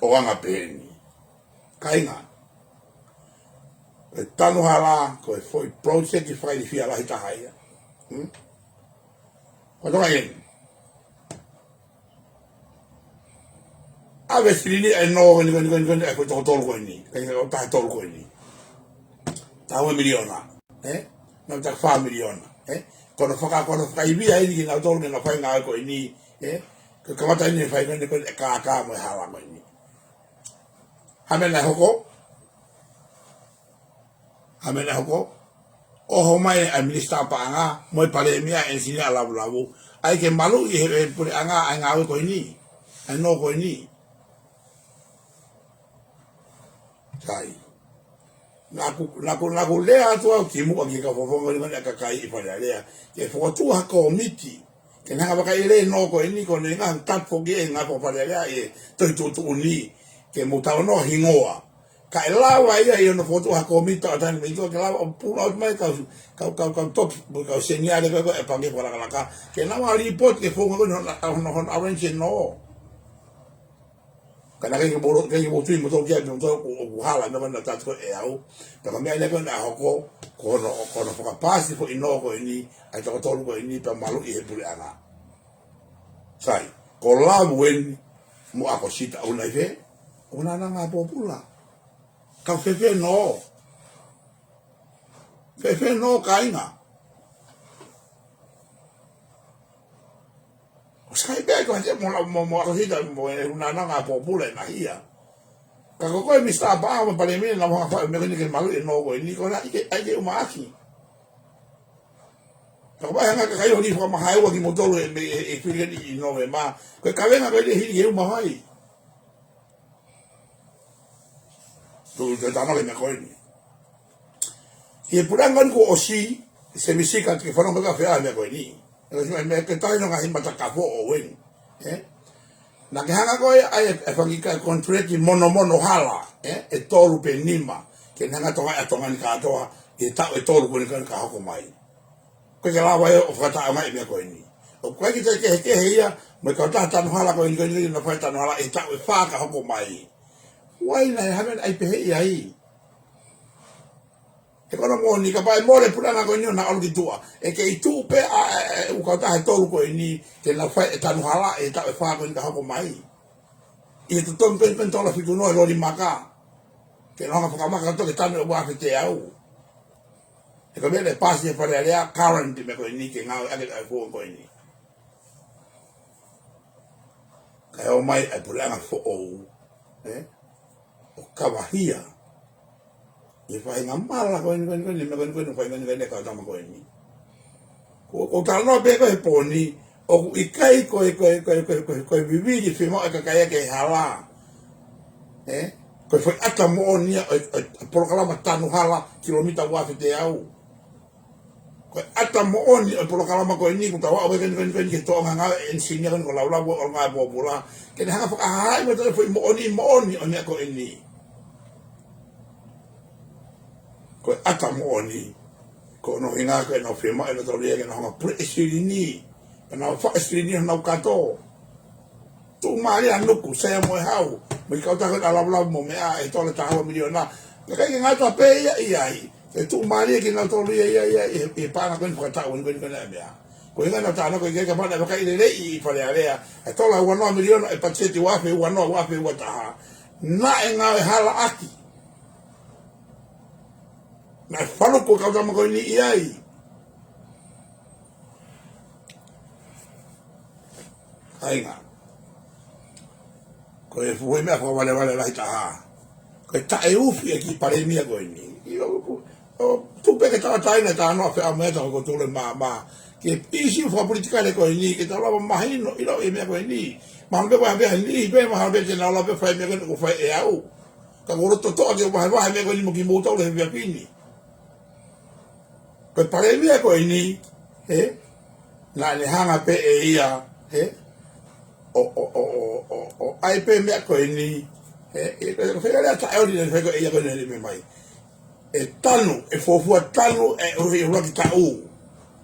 ʻO anga pē eni. Kāinga. Ko e tanu hala, ko e foʻi project fakailifia lahi taha ia. Hmm? Ko e tonga eni. ʻAve silini ʻa e nō ko eni, ko eni, ko eni, ko eni, ʻa e foʻi toko tolu ko eni. Ko e toko taha tolu ko eni. Taha ua miliona. Ē? Naʻa ta fā miliona. Ē? Ko hono faka-, ko hono fakaivia eni kinautolu ke na fai e ngāue ko eni. Ē? Ko e kamata eni e fai ko eni, ko e kākā mo e hala ko eni. Ha meʻa naʻe hoko? Ha meʻa naʻe hoko? ʻOho mai ʻa e Minisitā Paʻanga mo e Palēmia, ʻenisinia ʻa Lavulavu, ʻai ke maluʻi ʻe he, ʻe he puleʻanga ʻa e ngāue ko eni, ʻa e nō ko eni. Sai. Naʻa ku, naʻa ku, naʻa ku lea atu au kimuʻa ki he kau fakafofonga ko eni ʻa e kakai ʻi Fale Alea, ke fokotuʻu ha kōmiti ke na hanga ʻo vakai e lēnō ko eni, ko e ngaahi tapu foki e ngaahi Fale Alea ʻi he tohi tuʻutuʻuni, ke mou talanoa hingoa. Kae lava ia ʻi hono fokotuʻu ha kōmiti ʻo tani mei tuʻa ke lava ʻo pull out mai kau, kau, kau, kau toki, mo e kau seniale ko ē ʻa e Pangikē Fakalakalaka, ke na ō ʻo lipooti ki he founga ko eni hono, hono, hono arrange e nō. Ka naʻe ʻikai ke mou, ʻikai ke mou tui moutolu ki ai, moutolu ʻoku, ʻoku hala e meʻa ko ena ʻa e taʻu ko ē ʻe au. Pea ko e meʻa ia ko ena ʻa e hoko, ko hono, ko hono fakapaasi foʻi nō ko eni ʻa e toko tolu ko eni pea maluʻi ʻe he puleʻanga. Sai, ko Love eni mo ʻAkosita, ʻoku na ʻi fē? ʻOku na anga pōpula. Kau fēfē nō? Fēfē nō, kāinga? ʻOsi kai pē ko ē mo, mo, mo ʻAkosita mo e ʻuhinga anga pōpula ʻena hia. Ka ko koe Misitā Paʻanga mo e Palēmia naʻa mou hanga ʻo fai e meʻa ko eni ke maluʻi e nō ko eni, ko ena ʻai ke, ʻai ke uma ʻaki. Ka ko e hanga ʻe he kakai ʻo ni fakamahaiua kimoutolu ʻe, ʻe, ʻe fili eni ʻi Nōvema. Ko e kavenga ko eni ʻe hili ke uma mai. Tuʻu te tano ke meʻa ko eni. Ki he puleʻanga ni kuo ʻosi, Sēmisi, ka ke fanongo pē ka fē ʻa e meʻa ko eni. ʻE ʻosi mai meʻa ke tahi no ngaahi matakafo ʻo eni. Ē? Naʻa ke hanga koe ʻo ʻai e, e fanga kiʻi contract monomono hala, ē? ʻE tolu pe nima. Ke na hanga ʻo tokangaʻi ʻa Tonga ni kātoa, ʻi he taʻu ʻe tolu ko eni ka, ka hoko mai. Ko e ke lava ʻo fakataʻeʻaongaʻi e meʻa ko eni. ʻOku ʻikai ke toe kehekehe ia mo e kautaha tanu hala ko eni, ko eni, ko eni naʻe fai tanu hala ʻi he taʻu ʻe fā ka hoko mai. Why naʻe hanga ʻo ʻai pehē ai? He ko hono moʻoni kapau ʻe mole e puleʻanga ko eni ʻo na ʻalu ki tuʻa, ʻe kei tuʻu pē ʻa, ʻa, ʻa e ʻū kautaha ʻe tolu ko eni ke na fai e tanu hala ʻi he taʻu ʻe fā ko eni ka hoko mai. ʻI he totongi ko eni ko eni tola fitu noa e loli maka. Ke na hanga ʻo fakamaka atu ke tanu e ua afe teau. He ko e meʻa naʻe paasi ʻe he Fale Alea, current meʻa ko eni ke ngāueʻaki e founga ko eni. Kae ō mai e puleʻanga foʻou, ē? ʻO kavahia ʻi he faʻahinga mala ko eni, ko eni, ko eni, meʻa ko eni, ko eni, faʻahinga ko eni, ko eni, kau tama ko eni. Ko, ko e talanoa pē ko ē he pō ni, ʻoku ʻikai ko e, ko e, ko e, ko e, ko e, ko e vivili fiemaʻu ʻe he kakai ia ke hala. Ē? Ko e foʻi ʻata moʻoni ia ʻo e, ʻo e, ʻo e polokalama tanu hala kilomita ua afe teau. Ko e ʻata moʻoni ʻo e polokalama ko eni, ko e tau ʻave ko eni, ko eni, ko eni ki he toʻonga ngāue ʻenisinia ko eni ko Laulava ʻo ngāue pōpula. Ke ne hanga ʻo fakahā mai e foʻi moʻoni, moʻoni ʻo e meʻa ko eni. Ko e ʻata moʻoni, ko hono ʻuhinga ko ʻenau fiemaʻu ʻe nautolu ia ke nau hanga ʻo puleʻi e silini, ke nau faʻu e silini honau kato. Tuʻumālie ʻa Nuku, Sea mo e Hau, mo e kautaha ko ē ʻa Laulava mo meʻa, ʻe tola taha ua miliona. Naʻe ʻikai ke ngata pē ia ʻi ai, ke tuʻumālie kinautolu ia, ia, ia, ʻi he, ʻi he paʻanga ko eni fakataʻu ko eni, ko eni, ko eni ʻa e meʻa. Ko e ʻuhinga naʻa tau talanoa ko ē ki ai kapau naʻe vakai lelei ʻi Fale Alea, ʻe tola ua noa miliona e patiseti ua afe ua noa, ua afe ua taha. Naʻe ngāue hala ʻaki. Naʻe faluku e kau tama ko eni ʻi ai. Kāinga. Ko e fuʻu meʻa fakavalevale lahi taha. Ko e taʻeufi e kiʻi palēmia ko eni. ʻIo, ʻo, tuku pē ke tau ʻai ʻa e talanoa fea mo e tau ko tule mā, mā. Ke ʻisiū fakapolitikale ko eni, ke tau lava mahino, ʻilo e meʻa ko eni. Mahalo pē ko e hā pē ni, pē mahalo pē te nau lava pē fai e meʻa ko eni ʻoku fai ʻe au. Ka ʻoku ou loto toʻa ke vahevahe e meʻa ko eni mo kimoutolu he efiafi ni. Ko e palēmia ko eni, ē? Naʻa ne hanga pē ʻe ia, ē? ʻO, ʻo, ʻo ʻai pē meʻa ko eni, ē? ʻE, ko e, ko e fekau lea taʻeoli naʻe fai ko ia ko eni ʻe meʻa mai. ʻE tanu, ʻe fuofua tanu, ʻe ʻuluaki, ʻuluaki taʻu.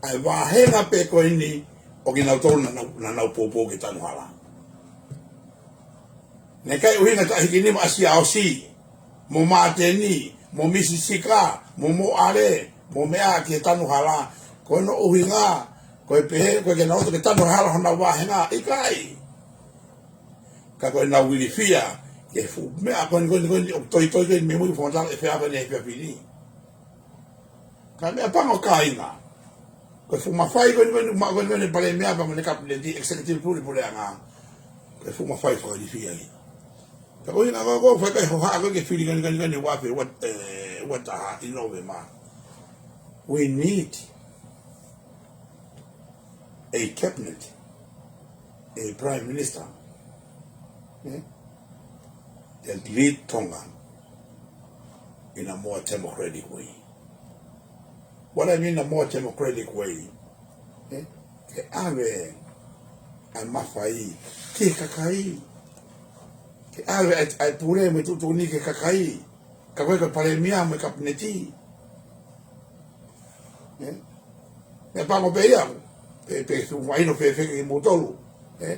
ʻA e vāhenga pē ko eni, ʻo kinautolu naʻa nau, naʻa nau poupou ke tanu hala. Naʻe ʻikai ʻuhinga taʻehikinima ʻa Siaosi, mo Māteni, mo Misi Sika, mo Moʻale, mo meʻa ki he tanu hala. Ko hono ʻuhinga, ko e pehē, ko e ke nau loto ke tanu hala honau vāhenga, ʻikai. Ka ko ʻenau ilifia, ke fuʻu meʻa ko eni, ko eni, ko eni, ʻoku toitoi ko eni, mei mui fakamatala ʻe fea ko eni he efiafi ni. Ka meʻapango kāinga. Ko e fuʻu mafai ko eni, ko eni, ma-, ko eni, ko eni palēmia pea mo ʻene kapineti, executive pule, puleʻanga. Ko e fuʻu mafai fakailifia ia. Ka ko e ʻuhinga ko, ko e fai ko e hohaʻa ko ē ke fili ko eni, ko eni, ko eni ua afe, ua, ē, ua taha ʻi Nōvema. We need a cabinet, a prime minister, ē? That lead Tonga. in a more democratic way. What I mean a more democratic way? Eh? Ke ʻave ʻa e mafai ki he kakai. Ke ʻave ʻa e, ʻa e pule mo e tuʻutuʻuni ki he kakai. Ka ko e, ko e palēmia mo e kapineti. Eh? Meʻapango pē ia, pe, pe su vaino pe feke ki mutolu. Eh?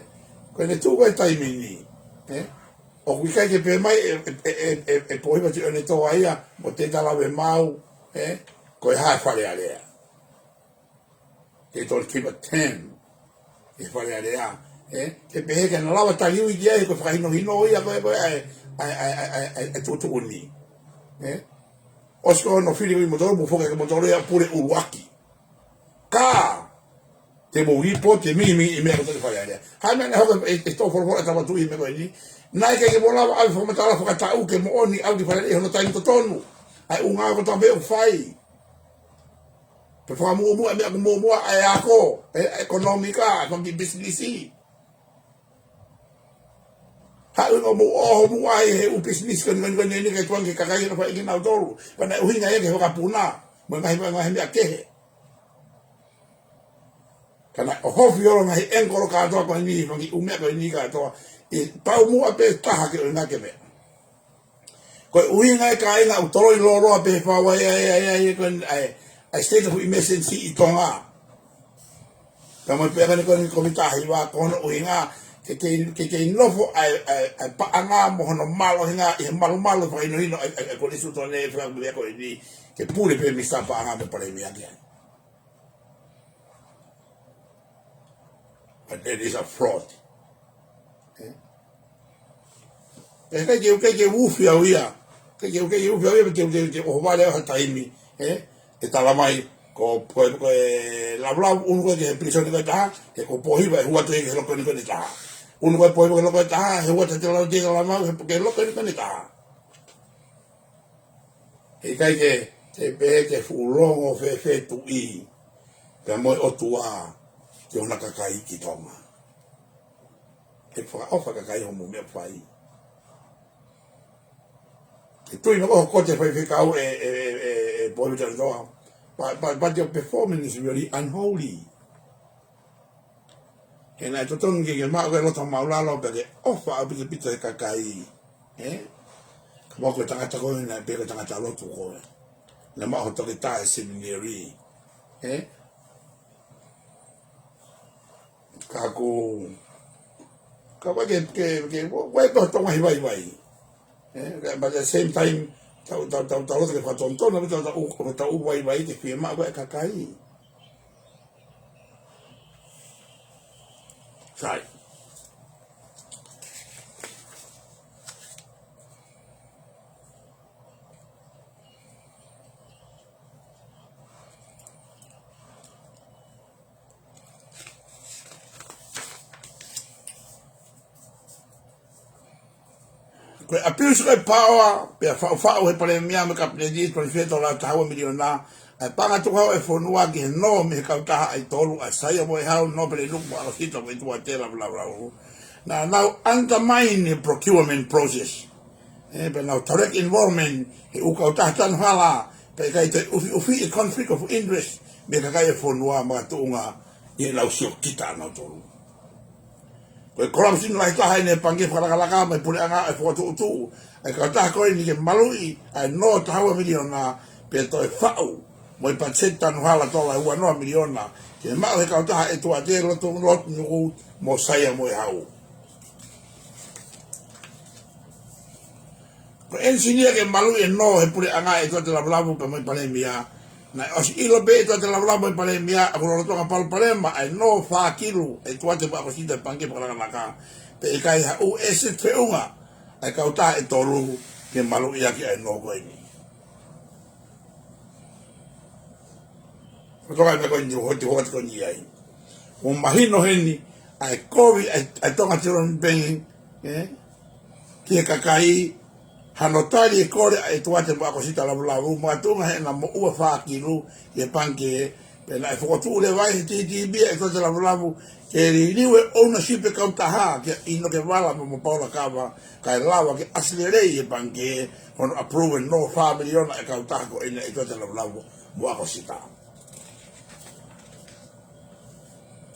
Ko ʻene tuʻu ko e taimi ni. Eh? ʻOku ʻikai ke pehē mai ʻe, ʻe, ʻe, ʻe, ʻe Pōhiva Tuʻiʻonetoa Tuʻiʻaia mo Tētā Lavemaau, eh, ko e hā e Fale Alea. They don't keep a term. ʻE Fale Alea, eh, ke pehē ke na lava taliui ki ai ko e fakahinohino ia ko e, ko e, ʻa e, ʻa e, ʻa e, ʻa e, ʻa e, ʻa e tuʻutuʻuni. Eh? ʻOsi ko hono fili ʻi motolu, mo foki ki motolu ia pule ʻuluaki. Ka te mou lipooti e mimi ʻi meʻa ko e Fale Alea. Hā e meʻa naʻe hoko ʻe, ʻe, ʻe tō folofola ʻa e tama tuʻi ʻi he meʻa ko eni. Naʻe ʻikai ke mou lava ʻave fakamatala fakataʻu ke moʻoni ʻalu ki Fale Alea ʻi hono taimi totonu. ʻA e ʻū ngāue kotoa pē ʻoku fai. Pe fakamuʻomuʻa e meʻa ʻoku muʻomuʻa ʻa e ako, e, e ʻekonōmika, e fanga kiʻi pisinisi. Haʻu ʻo mou ʻoho muʻa ai he ʻū pisinisi ko eni, ko eni, ko eni, ko eni, ke tuʻu ange ki he kakai ke nau fai kinautolu. Pea naʻe ʻuhinga ia ki he fakapuna, mo e ngaahi, mo e ngaahi meʻa kehe. Ka naʻe ʻohofi holo e ngaahi angle kātoa ko eni, fanga kiʻi ʻū meʻa ko eni kātoa. ʻE pau muʻa pē taha ke ʻuhinga ki he meʻa. Ko e ʻuhinga e kāinga ʻoku toloi lōloa pē he fāua ia, ia, ia, ia, ko e, ʻa e, ʻa e state of emergency ʻi Tonga. Ka mo e pea kani ko eni ko e mita hiva ko hono ʻuhinga, ke, ke, ke, ke nofo ʻa e, ʻa e, ʻa e paʻanga mo hono mālohinga ʻi he malumalu fakahinohino ʻa e, ʻa e, ʻa e Kolisi ʻo Tonga ʻi he fakameʻa ko eni, ke pule pē Misa Paʻanga mo e Palēmia ki ai. But it is a fraud. Eh? ʻE ʻikai ke, ʻikai ke ufi au ia. ʻIkai ke, ʻikai ke ufi au ia, te, te, te ʻohovale au ha taimi. Eh? ʻE tala mai, ko, ko, ko e Lavulavu ʻunu ko ē ki he pilīsone ko ē ʻe taha, he ko Pōhiva ʻe hū atu ki he loko eni ko ē ʻe taha. ʻUnu ko ē Pōhiva ki he loko ʻe taha, he hū atu ʻa Tētā Lavemaau ki he loko eni ko ē ʻe taha. ʻE ʻikai ke, ke pehē ke fuʻu longo fēfē tuʻi pea mo e ʻOtua ki hona kakai ki Tonga. Ke fakaʻofa kakai hoʻomou meʻa fai. Ke tui mo ko e faifekau ʻe, ʻe, ʻe, ʻe, ʻe Pōhiva Tuʻiʻonetoa. But, but, but your performance is really unholy. He naʻe totonu ke ke maʻu e loto māʻulalo pea ke ʻofa ʻaupito pito he kakai. Eh? Ka mo ko e tangata ko ē naʻe pehē ko e tangata lotu ko ē. Naʻe maʻu hoʻo toketā he seminary. Eh? Ka ko, ka ʻoku ke, ke, ke, ʻoku ke pehē Tonga ʻi vaivai. Eh? But at the same time, tau, tau, tau, tau loto ke fakatonutonu, tau, tau, tau, tau vaivai ke fiemaʻu ko ē kakai. Sai. Ko e abuse ko ē power, pea faʻufaʻu he palēmia mo e kapineti, twenty-five tola taha ua miliona, ʻa e paʻanga tukuhau ʻa e fonua ki he nō mei he kautaha ʻe tolu, ʻa Saia mo e Hau, Nōpele Nuku mo ʻAkosita mo e Tuate Lavulavu. Naʻa nau undermine he procurement process. Eh, pea nau direct involvement he ʻū kautaha tanu hala, pea ʻikai toe ʻufiʻufi e conflict of interest mei he kakai ʻo e fonua makatuʻunga ʻi heʻenau siokita ʻanautolu. Ko e corruption lahi taha ʻeni he Pangikē Fakalakalaka mo e puleʻanga ʻo e fokotuʻutuʻu ʻa e kautaha ko eni ke maluʻi ʻa e nō taha ua miliona pea toe faʻu mo e patiseti tanu hala tola ua noa miliona ke maʻu he kautaha ʻe Tuate, Lotu, Lotu Nuku mo Saia mo e Hau. Ko e enisinia ke maluʻi e nō he puleʻanga ʻe Tuate Lavulavu pea mo e palēmia. Naʻe ʻosi ʻilo pē ʻe Tuate Lavulavu mo e palēmia ʻoku lolotonga palopalema ʻa e nō fā kilu ʻe Tuate mo ʻAkosita he Pangikē Fakalakalaka. Pea ʻikai ha ʻū asset feʻunga ʻa e kautaha ʻe tolu ke maluʻi ʻaki ʻa e nō ko eni. Ko e toka e meʻa ko eni ʻoku hoti hoti ko eni ai. ʻOku mahino heni ʻa e kovi ʻa e, ʻa e Tonga Development Bank, eh? Ki he kakai, hano tali e kole ʻa e Tuate mo ʻAkosita Lavulavu, makatuʻunga heʻena moʻua fā kilu ʻi he pangikē, Pea naʻe fokotuʻu leva ʻe he T T B ʻa e ʻEtuate Lavulavu ke liliu e ownership ʻa e kautaha kia ʻInoke Vala mo Paula Kava, kae lava ke ʻasi lelei e pangikē hono approve ʻo e fā miliona ʻa e kautaha ko eni ʻa e ʻEtuate Lavulavu mo ʻAkosita.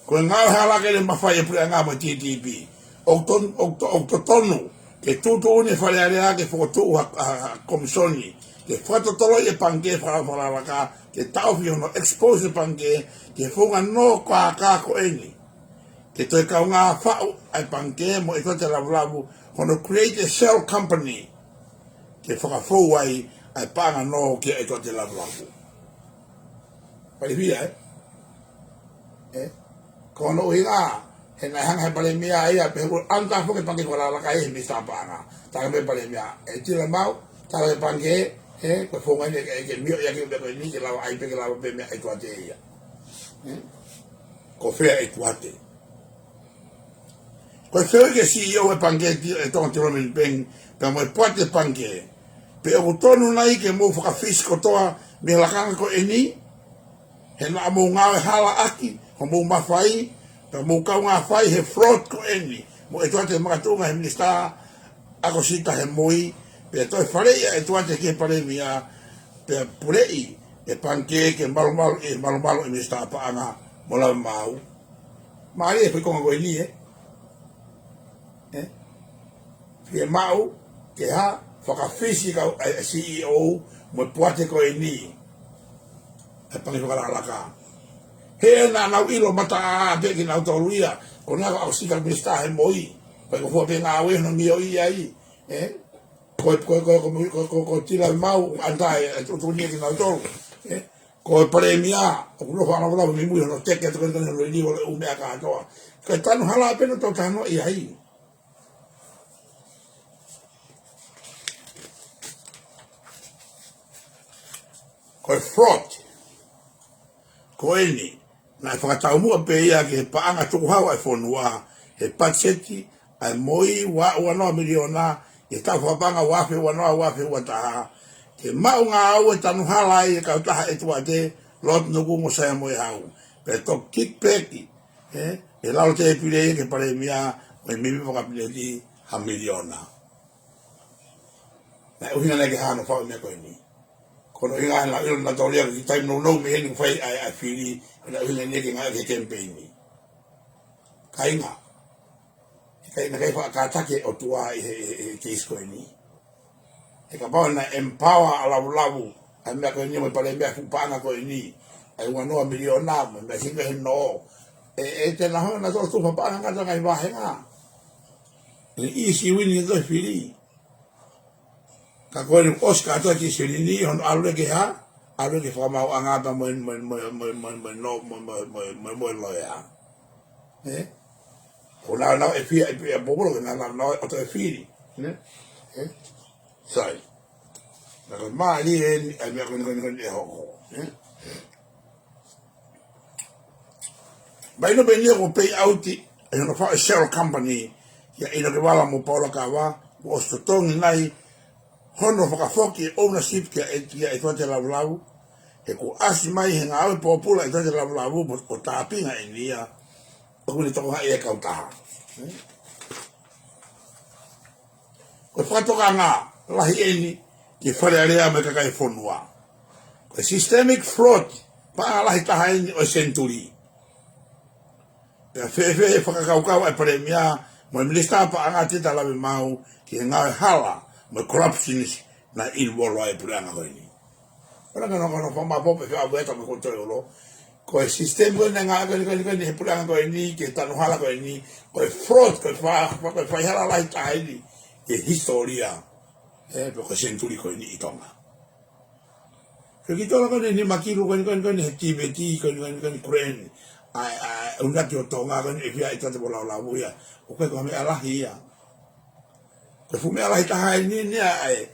Ko e ngāue hala ʻoku ne mafai ʻe he puleʻanga mo e T T B. ʻOku ton-, ʻoku to-, ʻoku totonu ke tuʻutuʻuni e Fale Alea ke fokotuʻu ha, ha, ha komisoni ke fakatotoloʻi e pangikē faka-, fakalakalaka, ke taʻofi hono expose e pangikē ki he founga nō kākā ko eni. Ke toe kaungā faʻu ʻa e pangikē mo e ʻEtuate Lavulavu, hono create a shell company ke fakafou ai ʻa e paʻanga nō kia ʻEtuate Lavulavu. Pale fia, ē? Ē? Ko hono ʻuhinga, he naʻe hanga ʻe he palēmia ia, pea ʻoku ʻanata foki e pangikē fakalakalaka ia ʻe he Minisitā Paʻanga. Tala mai e palēmia, ʻe Tilamau, tala e pangikē, ē, ko e founga eni ke, ke mioʻi ʻaki e meʻa ko eni ke lava ai pē ke lava pē meʻa ʻEtuate ia. Ē? Ko fē ʻEtuate. Ko e fehuʻi ki he C E O e pangikē ʻa e Tonga Development Bank, pea mo e poate pangikē, pe ʻoku tonu nai ke mou fakafisi kotoa mei he lakanga ko eni, he naʻa mou ngāue hala ʻaki hoʻomou mafai, pea mou kaungā fai he fraud ko eni, mo ʻEtuate makatuʻunga he Minisitā ʻAkosita he moi, pea toe faleʻi ʻa ʻEtuate ki he palēmia, pea puleʻi e pangikē ke malumalu, ʻe malumalu ʻe he Minisitā Paʻanga mo Lavemaau. Mālie e foʻi konga ko eni, ē? Ē? Fiemaʻu ke hā, fakafisi kau ʻa e C E O mo e poate ko eni ʻa e pangikē fakalakalaka. He naʻa nau ʻilo mataʻāʻā pē kinautolu ia, ko ena ko ʻAkosita Minisitā he moi, pea ko e fua pē ngāue hono mioʻi ai, ē? Ko, ko, ko Tilamau, ʻanata e tuʻutuʻuni ia kinautolu, ē? Ko e palēmia, ʻoku nofo ʻa Lavulavu mei mui hono teke atu ko eni hono liliu ʻo e ʻū meʻa kātoa. Ko e tanu hala pē ʻoku tau talanoa ai. Ko e fraud ko eni, naʻe fakataumuʻa pē ia ki he paʻanga tukuhau ʻa e fonua, he patiseti ʻa e moi ua, ua noa miliona, ʻi he taʻu fakapaʻanga ua afe ua noa, ua afe ua taha, ke maʻu ngāue tanu hala ai e kautaha ʻEtuate, Lord Nuku mo Saia Moehau. Pea toki kick back, ē, ʻi he lalo tēpile ki he palēmia, mo e mēmipa Kapineti ha miliona. Naʻe ʻuhinga nai ke hano fau meʻa ko eni. Ko hono ʻuhinga naʻa nau ʻilo nautolu ia ki he taimi nounou mei heni ʻoku fai ai ʻa e fili, ko hono ʻuhinga nai ke ngāue ki he kemipeini. Kāinga. He ʻikai, naʻe ʻikai fakakātaki ʻe he ʻOtua ʻi he, he, he keisi ko eni. He kapau naʻe empower ʻa Lavulavu, ʻa e meʻa ko eni mo e palēmia fuʻu paʻanga ko eni, ʻa e ua noa miliona, mo e meʻa sika he nō. ʻE, ʻe te na hanga nautolu ʻo tufa paʻanga ngata ngaahi vāhenga. ʻE easy win ʻi he toe fili. Ka ko eni ʻosi kātoa e kiʻi silini, hono ʻalu leva ki he hā, ʻalu leva ki he fakamaauʻanga pea mo e, mo e, mo e loea. Ē? Ko nautolu ʻe fia, ʻe fia popolo, ko nautolu ʻe ʻoatu e fili. Ē? Ē? Sai. Naʻe mālie eni, ʻa e meʻa ko eni, ko eni, ko eni ʻe hoko. Ē? Mai no pē eni ʻoku pay out ʻi hono faʻu e shell company, ʻia ʻInoke Vala mo Paula Kava, kuo ʻosi totongi nai hono fakafoki e ownership kia ʻe, kia ʻEtuate Lavulavu, he kuo ʻasi mai he ngāue pōpula ʻa ʻEtuate Lavulavu, mo ko e tāpinga eni ia, ʻoku ne tokangaʻi e kautaha. Ko e fakatokanga lahi eni ki he Fale Alea mo e kakai e fonua. Ko e systemic fraud, paʻanga lahi taha eni ʻo e senituli. Pea fēfē e fakakaukau ʻa e palēmia mo e Minisitā Paʻanga Tita Lavemaau ki he ngāue hala mo e corruptions naʻe involve ai e puleʻanga ko eni. Ko e ngaahi nō, ko e nō fakamaʻopoʻopo ʻe fē ʻa e veta mo ko toe olo. Ko e system ko eni ngāue ko eni, ko eni, ko eni he puleʻanga ko eni, ki he tanu hala ko eni, ko e fraud, ko e fa-, fa-, ko e faihala lahi taha eni ʻi he hisitōlia, ē, pe ko e senituli ko eni ʻi Tonga. Ko e kiʻi tola ko eni, nima kilu ko eni, ko eni, ko eni he tīveti, ko eni, ko eni, ko eni Karen. ʻA e, ʻa e, ʻuhinga ki ʻo Tonga ko eni ʻe fia ʻi Tate Lavulavu ia. ʻOku ʻikai ko ha meʻa lahi ia. Ko e fuʻu meʻa lahi taha eni, eni ʻa e,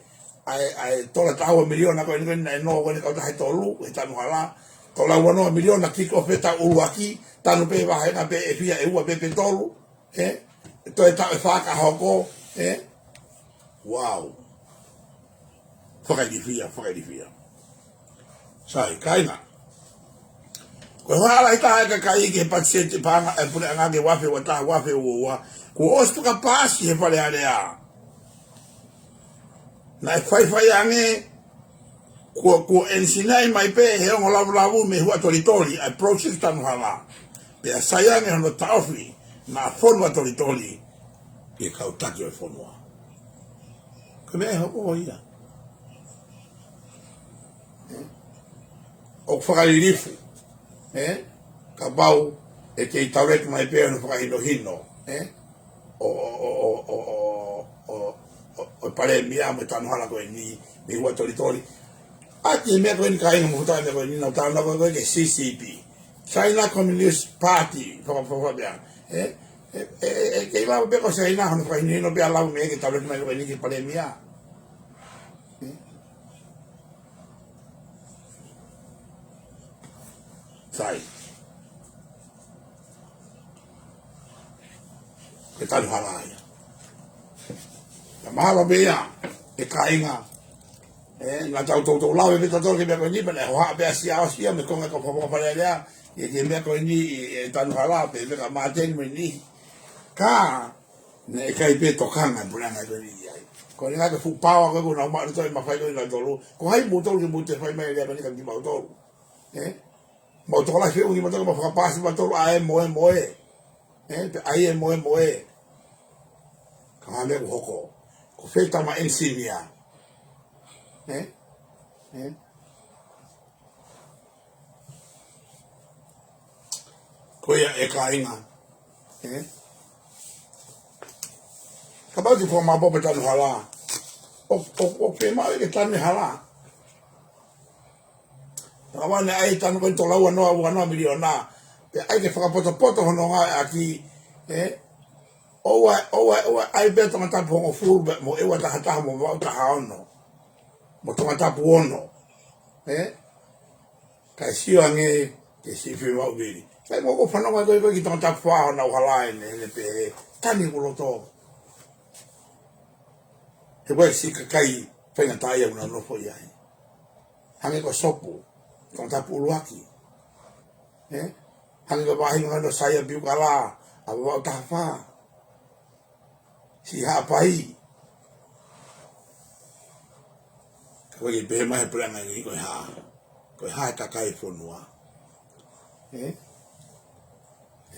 ʻa e, ʻa e tola taha ua miliona ko eni, ko eni naʻe nō ko eni kautaha ʻe tolu, he tanu hala. Tola ua noa miliona kick off e taʻu ʻuluaki, tanu pē vāhenga pē ʻe fia, ʻe ua pē pe tolu, ē? Toe taʻu ʻe fā ka hoko, ē? Wow. Fakailifia, fakailifia. Sai, kāinga. Ko e hala ʻe taha e kakai ki he patiseti paʻanga ʻa e puleʻanga ki he ua afe ua taha, ua afe ua ua, kuo ʻosi fakapaasi he Fale Alea. Naʻe faifai ange, kuo, kuo ʻenisiniaʻi mai pē he ongo lavulavu mei Huʻatolitoli ʻa e project Tanuhala. Pea sai ange hono taʻofi, naʻa fonu ʻa Tolitoli ki he kau taki ʻo e fonua. Ko e meʻa ʻe hoko ia. ʻOku fakalilifu, ē? Kapau ʻe kei tauleki mai pē hono fakahinohino, ē? ʻO, ʻo, ʻo e Palēmia mo e Tanuhala ko eni mei Huʻatolitoli. ʻAki e meʻa ko eni kāinga, mo futa e meʻa ko eni, naʻa tau talanoa ko ē ki he C C P. China Communist Party, faka-, faka-, faka-, ē? ʻE, ʻe, ʻe, ʻe kei lava pē ko China hono fakahinohino pea lava meʻa ke tauleki mai ko eni ki he Palēmia. Ē? Sai. Ko e Tanuhala ia. Ka mahalo pē ia, ʻe kāinga. Ē, naʻa tau toutou lave pē tautolu ki he meʻa ko eni, pea naʻe hohaʻa pē ʻa Siaosi ia mei he konga ko Fafanga Fale Alea, ʻi he, ki he meʻa ko eni, ʻi he Tanuhala, pea meʻa ka Māteni mo e niʻihi. Ka, naʻe ʻikai pē tokanga e puleʻanga ko eni ki ai. Ko e ngaahi fuʻu paoa ko ē kuo nau maʻu ʻi loto ʻi he mafai ko ē ʻanautolu. Ko hai moutolu ke mou toe fai mai e lea ko eni kia kimautolu? Ē? Mau tokolahi feʻunga kimautolu, mau fakapaasi kimautolu ʻa e moemoe. Ē? Pe ʻai e moemoe. Ka hā e meʻa ʻoku hoko? Ko fē tama ʻenisinia? Ē? Ē? Ko ia ʻe kāinga. Ē? Kapau te u fakamaʻopoʻopo e Tanuhala. ʻO, ʻo, ʻoku fiemaʻu ke tanu e hala. Ka ʻoua naʻa ʻai e tanu ko ē tolu noa ua noa miliona. Pea ʻai ke fakapotopoto hono ngāueʻaki. Ē? ʻOua, ʻoua, ʻoua ʻai pē Tongatapu hongofulu pea mo ʻEua taha taha mo Vavaʻu taha ono. Mo Tongatapu ono. Ē? Kae sio ange ke siʻi fiemaʻu vili. Kae mo ko fanongo ko ē ko ē ki Tongatapu fā honau hala ʻene, ʻene pehē, tani kuo loto. He ko e siʻi kakai faingataʻaʻia ʻoku nau nofo ʻi ai. Hangē ko Sopu, Tongatapu ʻuluaki. Ē? Hangē ko e vahevahe ʻo Saia Piukala, ʻa Vavaʻu taha fā. Siʻi Haʻapai. Ka ko e pehē mai he puleʻanga ni ko e hā. Ko e hā e kakai e fonua. Ē?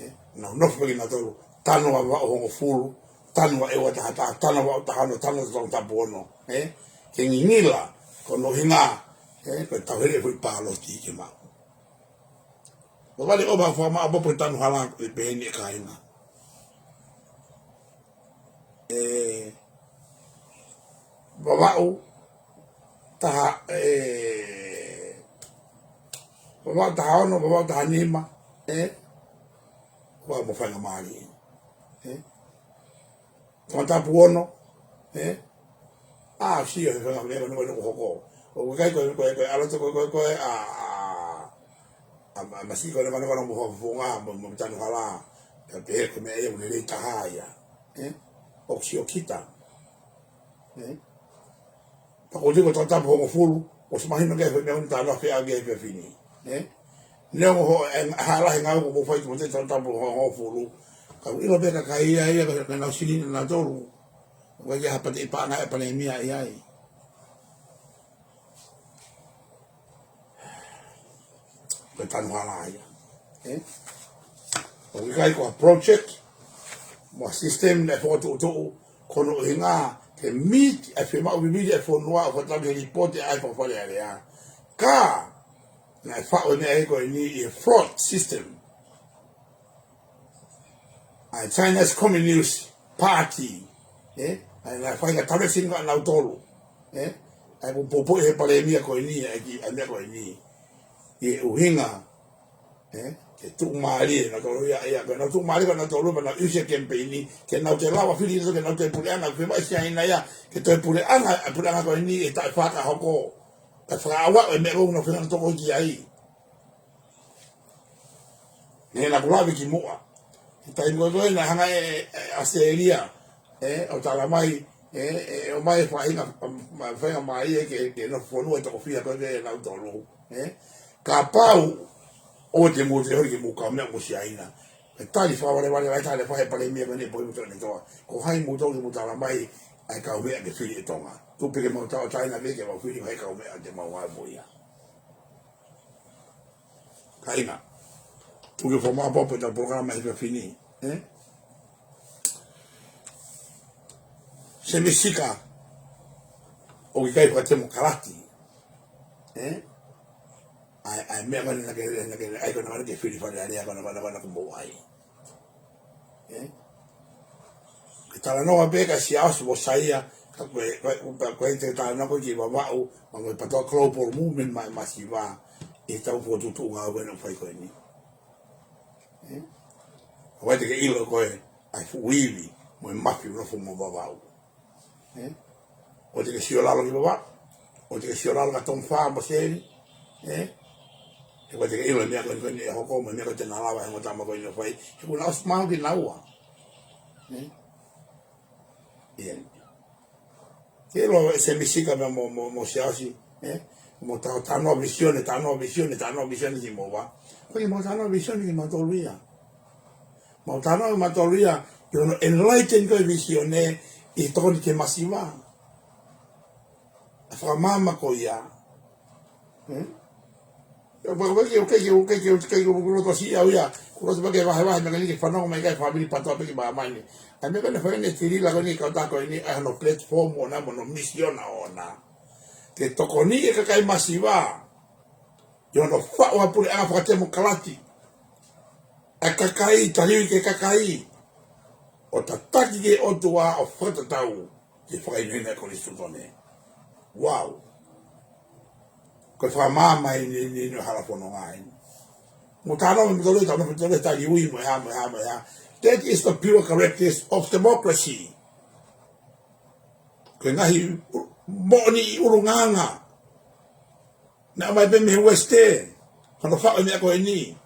Ē? Nau nofo pē kinautolu. Tanu ʻa Vavaʻu hongofulu. Tanu ʻa ʻEua taha taha. Tanu ʻa Vavaʻu taha ono. Tanu ʻa Tongatapu ono. Ē? Ke ngingila. Ko hono ʻuhinga. Ē? Ko e tauhele e foʻi pāloti ke maʻu. Vavale ʻo fakamaʻopoʻopo e Tanuhala ʻe pehē ni ʻe kāinga. Ē, Vavaʻu taha, ē, Vavaʻu taha ono, Vavaʻu taha nima, ē, ʻoua mo faingamālie. Ē, Tongatapu ono, ē? ʻA, sio he fanga meʻa ko ē ʻoku hoko. ʻOku ʻikai ko e, ko e, ko e ʻalu atu ko e, ko e, ko e, ʻa, ʻa, ʻa, ʻa, masiʻi ko e, ko e, ko e, mo Fakafofonga, mo, mo Tanuhala. Pea pehē ko e meʻa ia ʻoku lelei taha ia. Ē? ʻOku sio kita. Ē? Pea ko e ko Tongatapu hongofulu, ʻosi mahino ke he meʻa ʻoku ne talanoa ki ai ʻa e efiafi ni. Ē? Neongo hoʻo, ē, hala he ngāue ʻoku mou fai atu mo e Tongatapu hongofulu. Ka ʻoku ʻilo pē ʻe he kakai ia, ia, ka, ka nau silini ʻanautolu. ʻOku ʻikai ha pate ʻi paʻanga ʻa e Palēmia ʻi ai. Ko e Tanuhala ia. Ē? ʻOku ʻikai ko ha project, mo ha system naʻe fokotuʻutuʻu, ko hono ʻuhinga ke meet e fiemaʻu vivili e fonua ʻo fakatatau ki he lipooti ʻa e Fale Alea. Ka, naʻe faʻu e meʻa ko eni ʻi he fraud system. ʻA e China's Communist Party, ē? ʻA e naʻe fai ka tavesi ni ka nautolu, ē? ʻA e ʻoku poupouʻi he Palēmia ko eni, ʻa e ki, ʻa e meʻa ko eni. ʻI he ʻuhinga, ē? Ke tuʻumālie nautolu ia, ia, ke nau tuʻumālie ka nautolu, pea nau ʻusi e kemipeini, ke nau toe lava fili, ke nau toe puleʻanga, ke mai Siaina ia, ke toe puleʻanga, ʻa e puleʻanga ko eni, ʻe taʻe fakahoko. Ka fakaʻauha e meʻa ʻoku nau fengana toko ki ai. Naʻa ku lave ki muʻa. He taimi ko ē naʻe hanga ʻe, ʻe, ʻe ʻAositelēlia, ē, ʻo tala mai, ē, ē, ʻomai e faʻahinga, ma-, faʻahinga mai ē ke, ke nofo fonua ʻe toko fiha ko ē ke nautolu, ē. Kapau, ʻOua te mou toe holi ke mou kaumeʻa mo Siaina. Pea tali fakavalevale, ʻai tali fai palēmia ko eni ʻe Pohipohi Tuʻiʻonetoa. Ko hai mou tau ke mou tala mai ʻa e kaumeʻa ke fili ʻe Tonga? Tuku pē ke mau tau ʻa Siaina pē ke mau fili ʻa e kaumeʻa te mau ngāue mo ia. Kāinga, tuku ke fakamaʻopoʻopo ʻetau polokalama he efiafi ni, ē? Semisi Sika, ʻoku ʻikai fakatemokalati, ē? ʻA e, ʻa e meʻa ko ē naʻá ke, naʻá ke, ʻai ko ē naʻá ke fili Fale Alea ko ē naʻá ke, naʻá ke, naʻá ke mou ʻai. Ē? Ke talanoa pē kia Siaosi mo Saia, ka ko e, ko e, ko e, ko e te talanoa ko ē ki Vavaʻu, mo e PATOA Global Movement maʻa e masiva, ʻi heʻetau fokotuʻutuʻu ngāue naʻe fai ko eni. Ē? ʻOua te ke ʻilo ko e, ʻa e fuʻu ivi, mo e mafi ʻoku nofo mo Vavaʻu. Ē? ʻOua te ke sio lalo ki Vavaʻu. ʻOua te ke sio lalo kia Tomifā mo Seli. Ē? He ʻoua te ke ʻilo e meʻa ko eni ko eni ʻe hoko mo e meʻa ko ē te na lava he ongo tama ko eni ʻo fai. He kuo na ʻosi maau kinaua. Ē? ʻIo. Ke ʻilo ʻe Semisi Sika mo, mo, mo, mo Siaosi. Ē? Mou tau talanoa vīsone, talanoa vīsone, talanoa vīsone kimautolu. Ko e mou talanoa vīsone kimautolu ia. Mou talanoa kimautolu ia, ke ono enlighten ko e vīsone ʻi he tokoni ki he masiva. ʻA e fakamaama ko ia. Hmm? Ke, ke, ke, ke, ke, ke, ke, ke, kuo loto siʻi au ia. Kuo loto pē ke vahevahe, meʻa ko eni ke fanongo mai ki ai e fāmili PATOA pē ki māmani. ʻA e meʻa ko eni ʻoku fai ʻe Tilila ko eni, kautaha ko eni, ʻa hono platform ʻoʻona mo hono misiona ʻoʻona. Ke tokoniʻi e kakai masiva. ʻI hono faʻu ʻa e puleʻanga fakatemokalati. ʻA e kakai, taliui ki he kakai. ʻO tataki ki he ʻOtua ʻo fakatatau ki he fakahinohino ʻa e Konisitūtone. Wow. Ko e fakamaama eni, eni, eni ʻo e hala fononga eni. Mou talanoa mei tole, talanoa mei tole, taliui mo e hā, mo e hā, mo e hā. That is the pure characters of democracy. Ko e ngaahi u-, moʻoni ʻi ʻulungaanga. Naʻe ʻomai pē mei he West, hono faʻu e meʻa ko eni.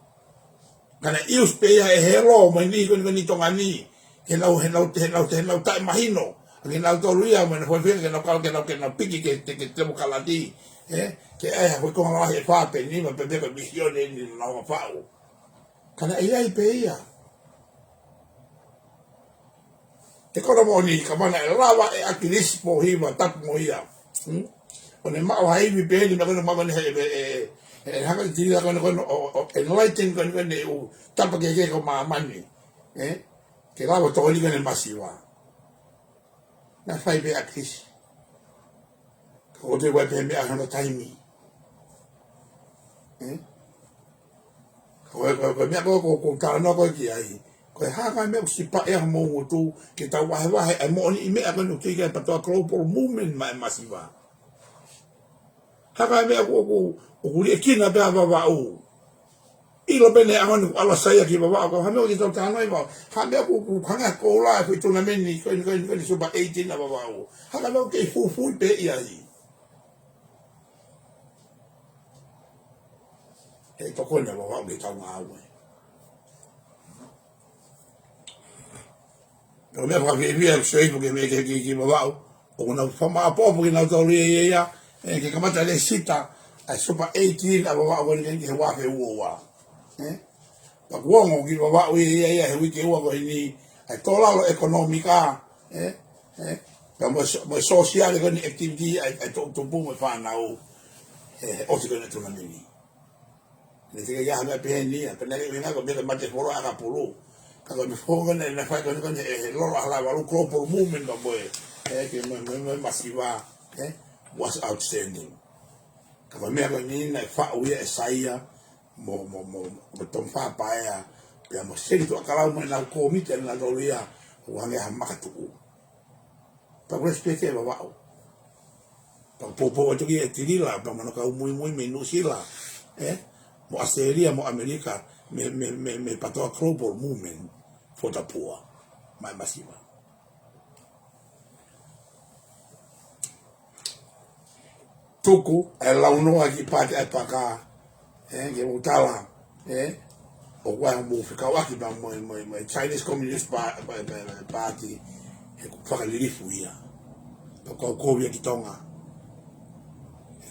Ka naʻe use pē ia ʻe he lō mo e niʻihi ko eni ko eni Tonga ni. Ke nau, ke nau, ke nau, ke nau taʻemahino. Ke nau tolu ia mo e na fai fai, ke nau kau, ke nau, ke nau piki ke, ke, ke temokalati. Ē? Ke ʻai ha foʻi konga lahi ʻe fā pe nima pe meʻa ko e vīsone eni naʻa nau faʻu. Ka naʻe ʻi ai pē ia. He ko hono moʻoni ka mana ʻe lava ʻe ʻAkilisi Pōhiva, tapu mo ia. Hmm? ʻO ne maʻu ha ivi pehē ni, meʻa ko eni maʻu ko eni he, he, he, he hanga ʻe Tilila ko eni ko eni ʻo, ʻo enlighten ko eni ko eni ʻū tapa kehekehe ʻo māmani. Ē? Ke lava tokoni ko eni e masiva. Naʻe fai pē ʻe ʻAkilisi. Ka ʻoku ou tui ʻoku ʻi ai pē meʻa hono taimi. Ē? Ka ko e, ko e, ko e meʻa ko ē ʻoku ou talanoa ko ē ki ai. Ko e hā e ngaahi meʻa ʻoku sipaʻi ai homou ngutu ke tau vahevahe ʻa e moʻoniʻi meʻa ko eni ʻoku tui ki ai e PATOA Global Movement maʻa e masiva. Hā e ngaahi meʻa ʻoku, ʻoku, ʻoku liʻekina pē ʻa Vavaʻu. ʻIlo pē ʻene ʻaho ni kuo ʻalu ʻa Saia ki Vavaʻu, ka hā e meʻa ʻoku tau talanoa ai Vavaʻu. Hā e meʻa ʻoku, ʻoku hangē ʻoku ʻalu ai e foʻi tunameni ko eni, ko eni, ko eni Super eighteen ʻa Vavaʻu. Hā e ngaahi meʻa ʻoku kei fufuuʻi pē ia ai. He tokoni ʻa Vavaʻu ki heʻetau ngāue. Ko e meʻa fakafiefia ʻeku sio hifo ki he meʻa ki, ki, ki Vavaʻu. ʻOku nau fakamaʻopoʻopo kinautolu ia, ia, ia. Ē, ke kamata lēsisita ʻa e Super eighteen ʻa Vavaʻu ko eni ki he ua afe ua ua. Ē? Pea kuo ongo ki Vavaʻu ia, ia, ia, he uike ua ko eni, ʻa e tō lalo ʻekonōmika, ē, ē, pea mo e so-, mo e sōsiale ko eni activity, ʻa e, ʻa e toʻutupu mo e fānau, ē, he ʻosi ko eni e tunameni. Ne te ke ia hanga pehē ni, ʻa pehē ni, ʻuhinga ko e meʻa ko e mate folo ʻakapulu. Ka ko e meʻa foki ko eni, naʻe fai ko eni ko eni, ē, he lolo ʻa Lavalu Global Movement ka mo e, ē, ke mo e, mo e, mo e masiva, ē, was outstanding. Ka ko e meʻa ko eni naʻe faʻu ia ʻe Saia, mo, mo, mo, mo Tomifā Paea, pea mo Seli Tuʻakalau mo ʻenau kōmiti ʻanautolu ia, ʻo hangē ha makatuʻu. Pea ʻoku respect ʻe Vavaʻu. Pea ʻoku poupou atu ki ai ʻe Tilila, pea mo hono kau muimui mei Nuʻusila, ē? Mo ʻAositelēlia, mo ʻAmelika, mei, mei, mei, mei he PATOA Global Movement for the Poor. Maʻa e masiva. Tuku ʻa e launoa ki Paati ʻAepaka, ē, ke mou tala, ē, ʻoku ʻi ai hoʻomou fekauʻaki pea mo e, mo e, mo e Chinese Communist Pa-, Pa-, Pa-, Party, he ʻoku fakalilifu ia. Pea ʻoku ou kovi ia ki Tonga. He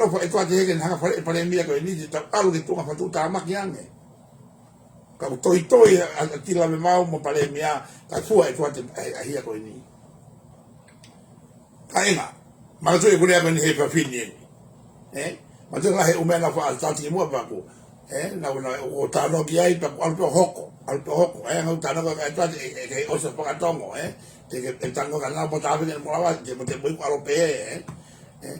nofo ʻEtuate Heke ʻene hanga fale ʻe Palēmia ko eni, te tau ʻalu ki tuʻa Fatuʻutāmaki ange. Ka ʻoku toitoi ʻa, ʻa, ʻa Tila Lavemaau mo Palēmia, ka fua ʻEtuate ʻa, ʻa e hia ko eni. Kāinga, manatuʻi ʻeku lea ko eni he efiafi ni eni. Ē? Manatuʻi e ngaahi ʻū meʻa naʻa faʻa tati ki muʻa pea ʻoku. Ē? Naʻa, naʻa, ʻoku ou talanoa ki ai pea ʻoku ʻalu pē ʻo hoko, ʻalu pē ʻo hoko. Ē, ngaahi ʻū talanoa ka ʻEtuate, ē, ē, ke ʻosi ʻo fakatongo, ē? Te ke, e talanoa ka naʻa mo tāpeke mo lava, te mo te mo iku ʻalu pē, ē? Ē?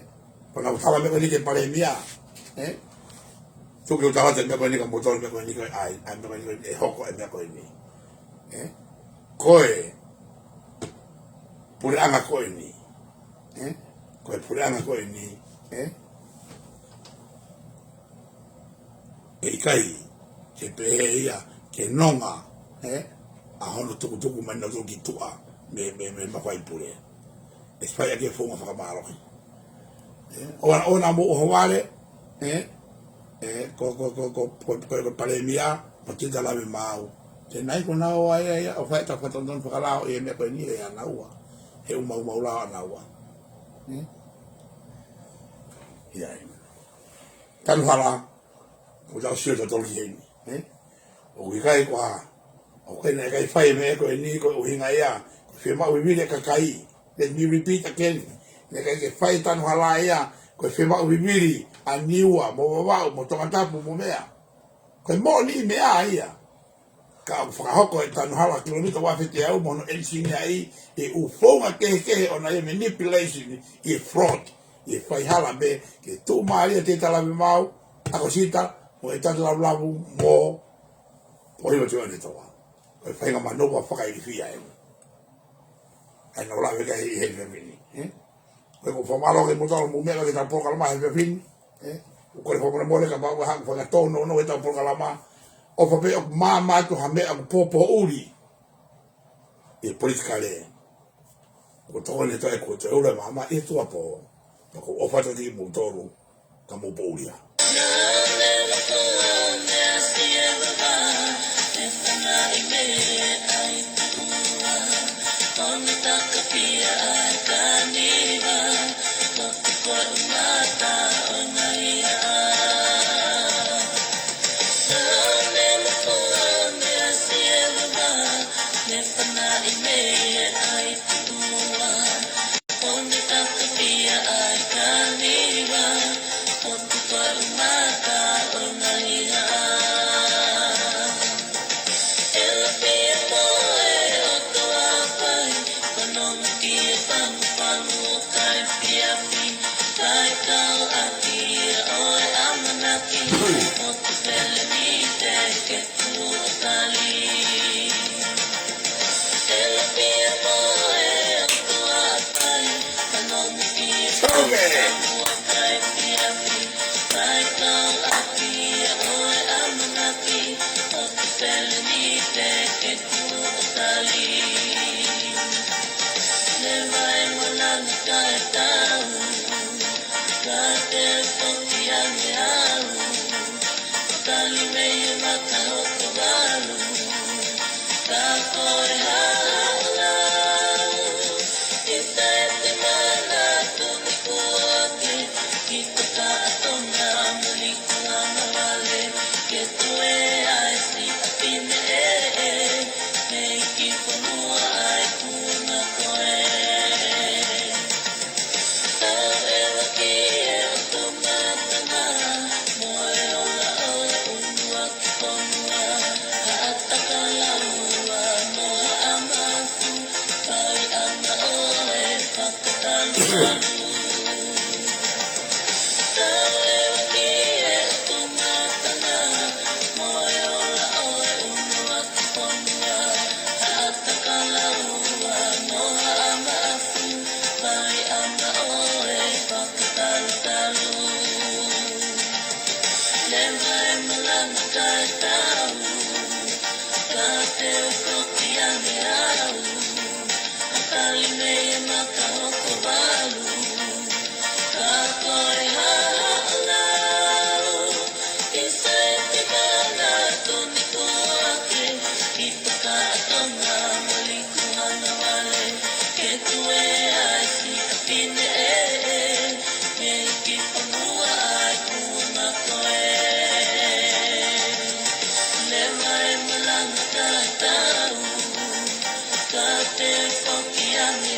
Pea naʻa tala meʻa ko eni ki he Palēmia, ē? Tuku ke u tala atu e meʻa ko eni kia moutolu, meʻa ko eni ko e ʻai, ʻai meʻa ko eni ko e hoko e meʻa ko eni. Ē? Ko e puleʻanga ko eni. Ē? Ko e puleʻanga ko eni. Ē? ʻE ʻikai ke pehē ia ke nonga, ē? ʻA hono tukutuku mai nautolu ki tuʻa mei, mei, mei he mafai pule. ʻE fai ʻaki e founga fakamālohi. Ē? ʻOua, ʻoua naʻa mou ʻohovale, ē? Ē, ko, ko, ko, ko, ko, ko, ko Palēmia, mo Tila Lavemaau. Te nai ko nau ai, ai, ʻo fai ʻeta fakatonutonu fakalao ʻi he meʻa ko eni ʻe ʻanaua. He ʻū maumau lao ʻanaua. Ē? ʻIo. Tanu hala, ʻoku tau sio tautolu ki heni. Ē? ʻOku ʻikai ko ha, ʻoku ʻikai naʻe ʻikai fai e meʻa ko eni ko e ʻuhinga ia, ko e fiemaʻu vivili e kakai. Let me repeat again. Naʻe ʻikai ke fai e tanu hala ia, ko e fiemaʻu vivili ʻa Niua, mo Vavaʻu, mo Tongatapu, mo meʻa. Ko e moʻoniʻi meʻa ia. Ka ʻoku fakahoko e tanu hala kilomita ua afe teau mo hono ʻenisinia ʻi he ʻū founga kehekehe ʻona ia manipulation, ʻi he fraud, ʻi he fai hala pē ke tuʻumālie ʻa Tila Lavemaau, ʻa ko Sita, mo ʻEtuate Lavulavu, mo Pohiva Tuʻiʻonetoa. Ko e faʻahinga manava fakailifia eni. ʻA ia naʻa ku lave ki ai he efiafi ni, ē? Ko e ʻoku ou fakamālō ki moutolu mou meʻa ki heʻetau polokalama he efiafi ni, ē? ʻOku ou kole fakamolemole kapau ʻoku haʻu fakanatonu ʻo heʻetau polokalama. ʻOfa pē ʻoku maama atu ha meʻa ʻoku pōpōʻuli ʻi he politikale. Kuo tokoni ʻa e ʻOtua ʻi he kuo toe ʻoua ʻa e maama ʻi he tuʻuapō. Pea ʻoku ou ʻofa atu kiate kimoutolu, ka mou pōʻuli ā. Pele ni te ke tuʻu ʻo tali. Leva e malanga kae tau, ka te foki ange au. Tali mei he maka hoko valu, ka ko e haʻalau. Isa e te mana tuni kuake, ki te kaʻatonga muli kuanga vale, ke tue ai si a pine e e, mei ki fonua ai kuanga koe. Tau e waki e ʻotu matanga, mo e ola ʻo e ʻuluaki fonua, haʻataka laua mo haʻamafu, pau i anga ʻo e fakatalu. Tau e waki e ʻotu matanga, mo e ola ʻo e ʻuluaki fonua, haʻataka laua mo haʻamafu, pau i anga ʻo e fakatalu. Leva e malanga kae tau, ka te foki ange au. Tali mei he maka hoko valu, ka ko e haʻalau. Isa e te mana tuni kuake, ki te kaʻatonga muli kuanga vale, ke tue ai si a pine e e, mei ki fonua ai kuanga koe. Leva e malanga kae tau, ka te foki ange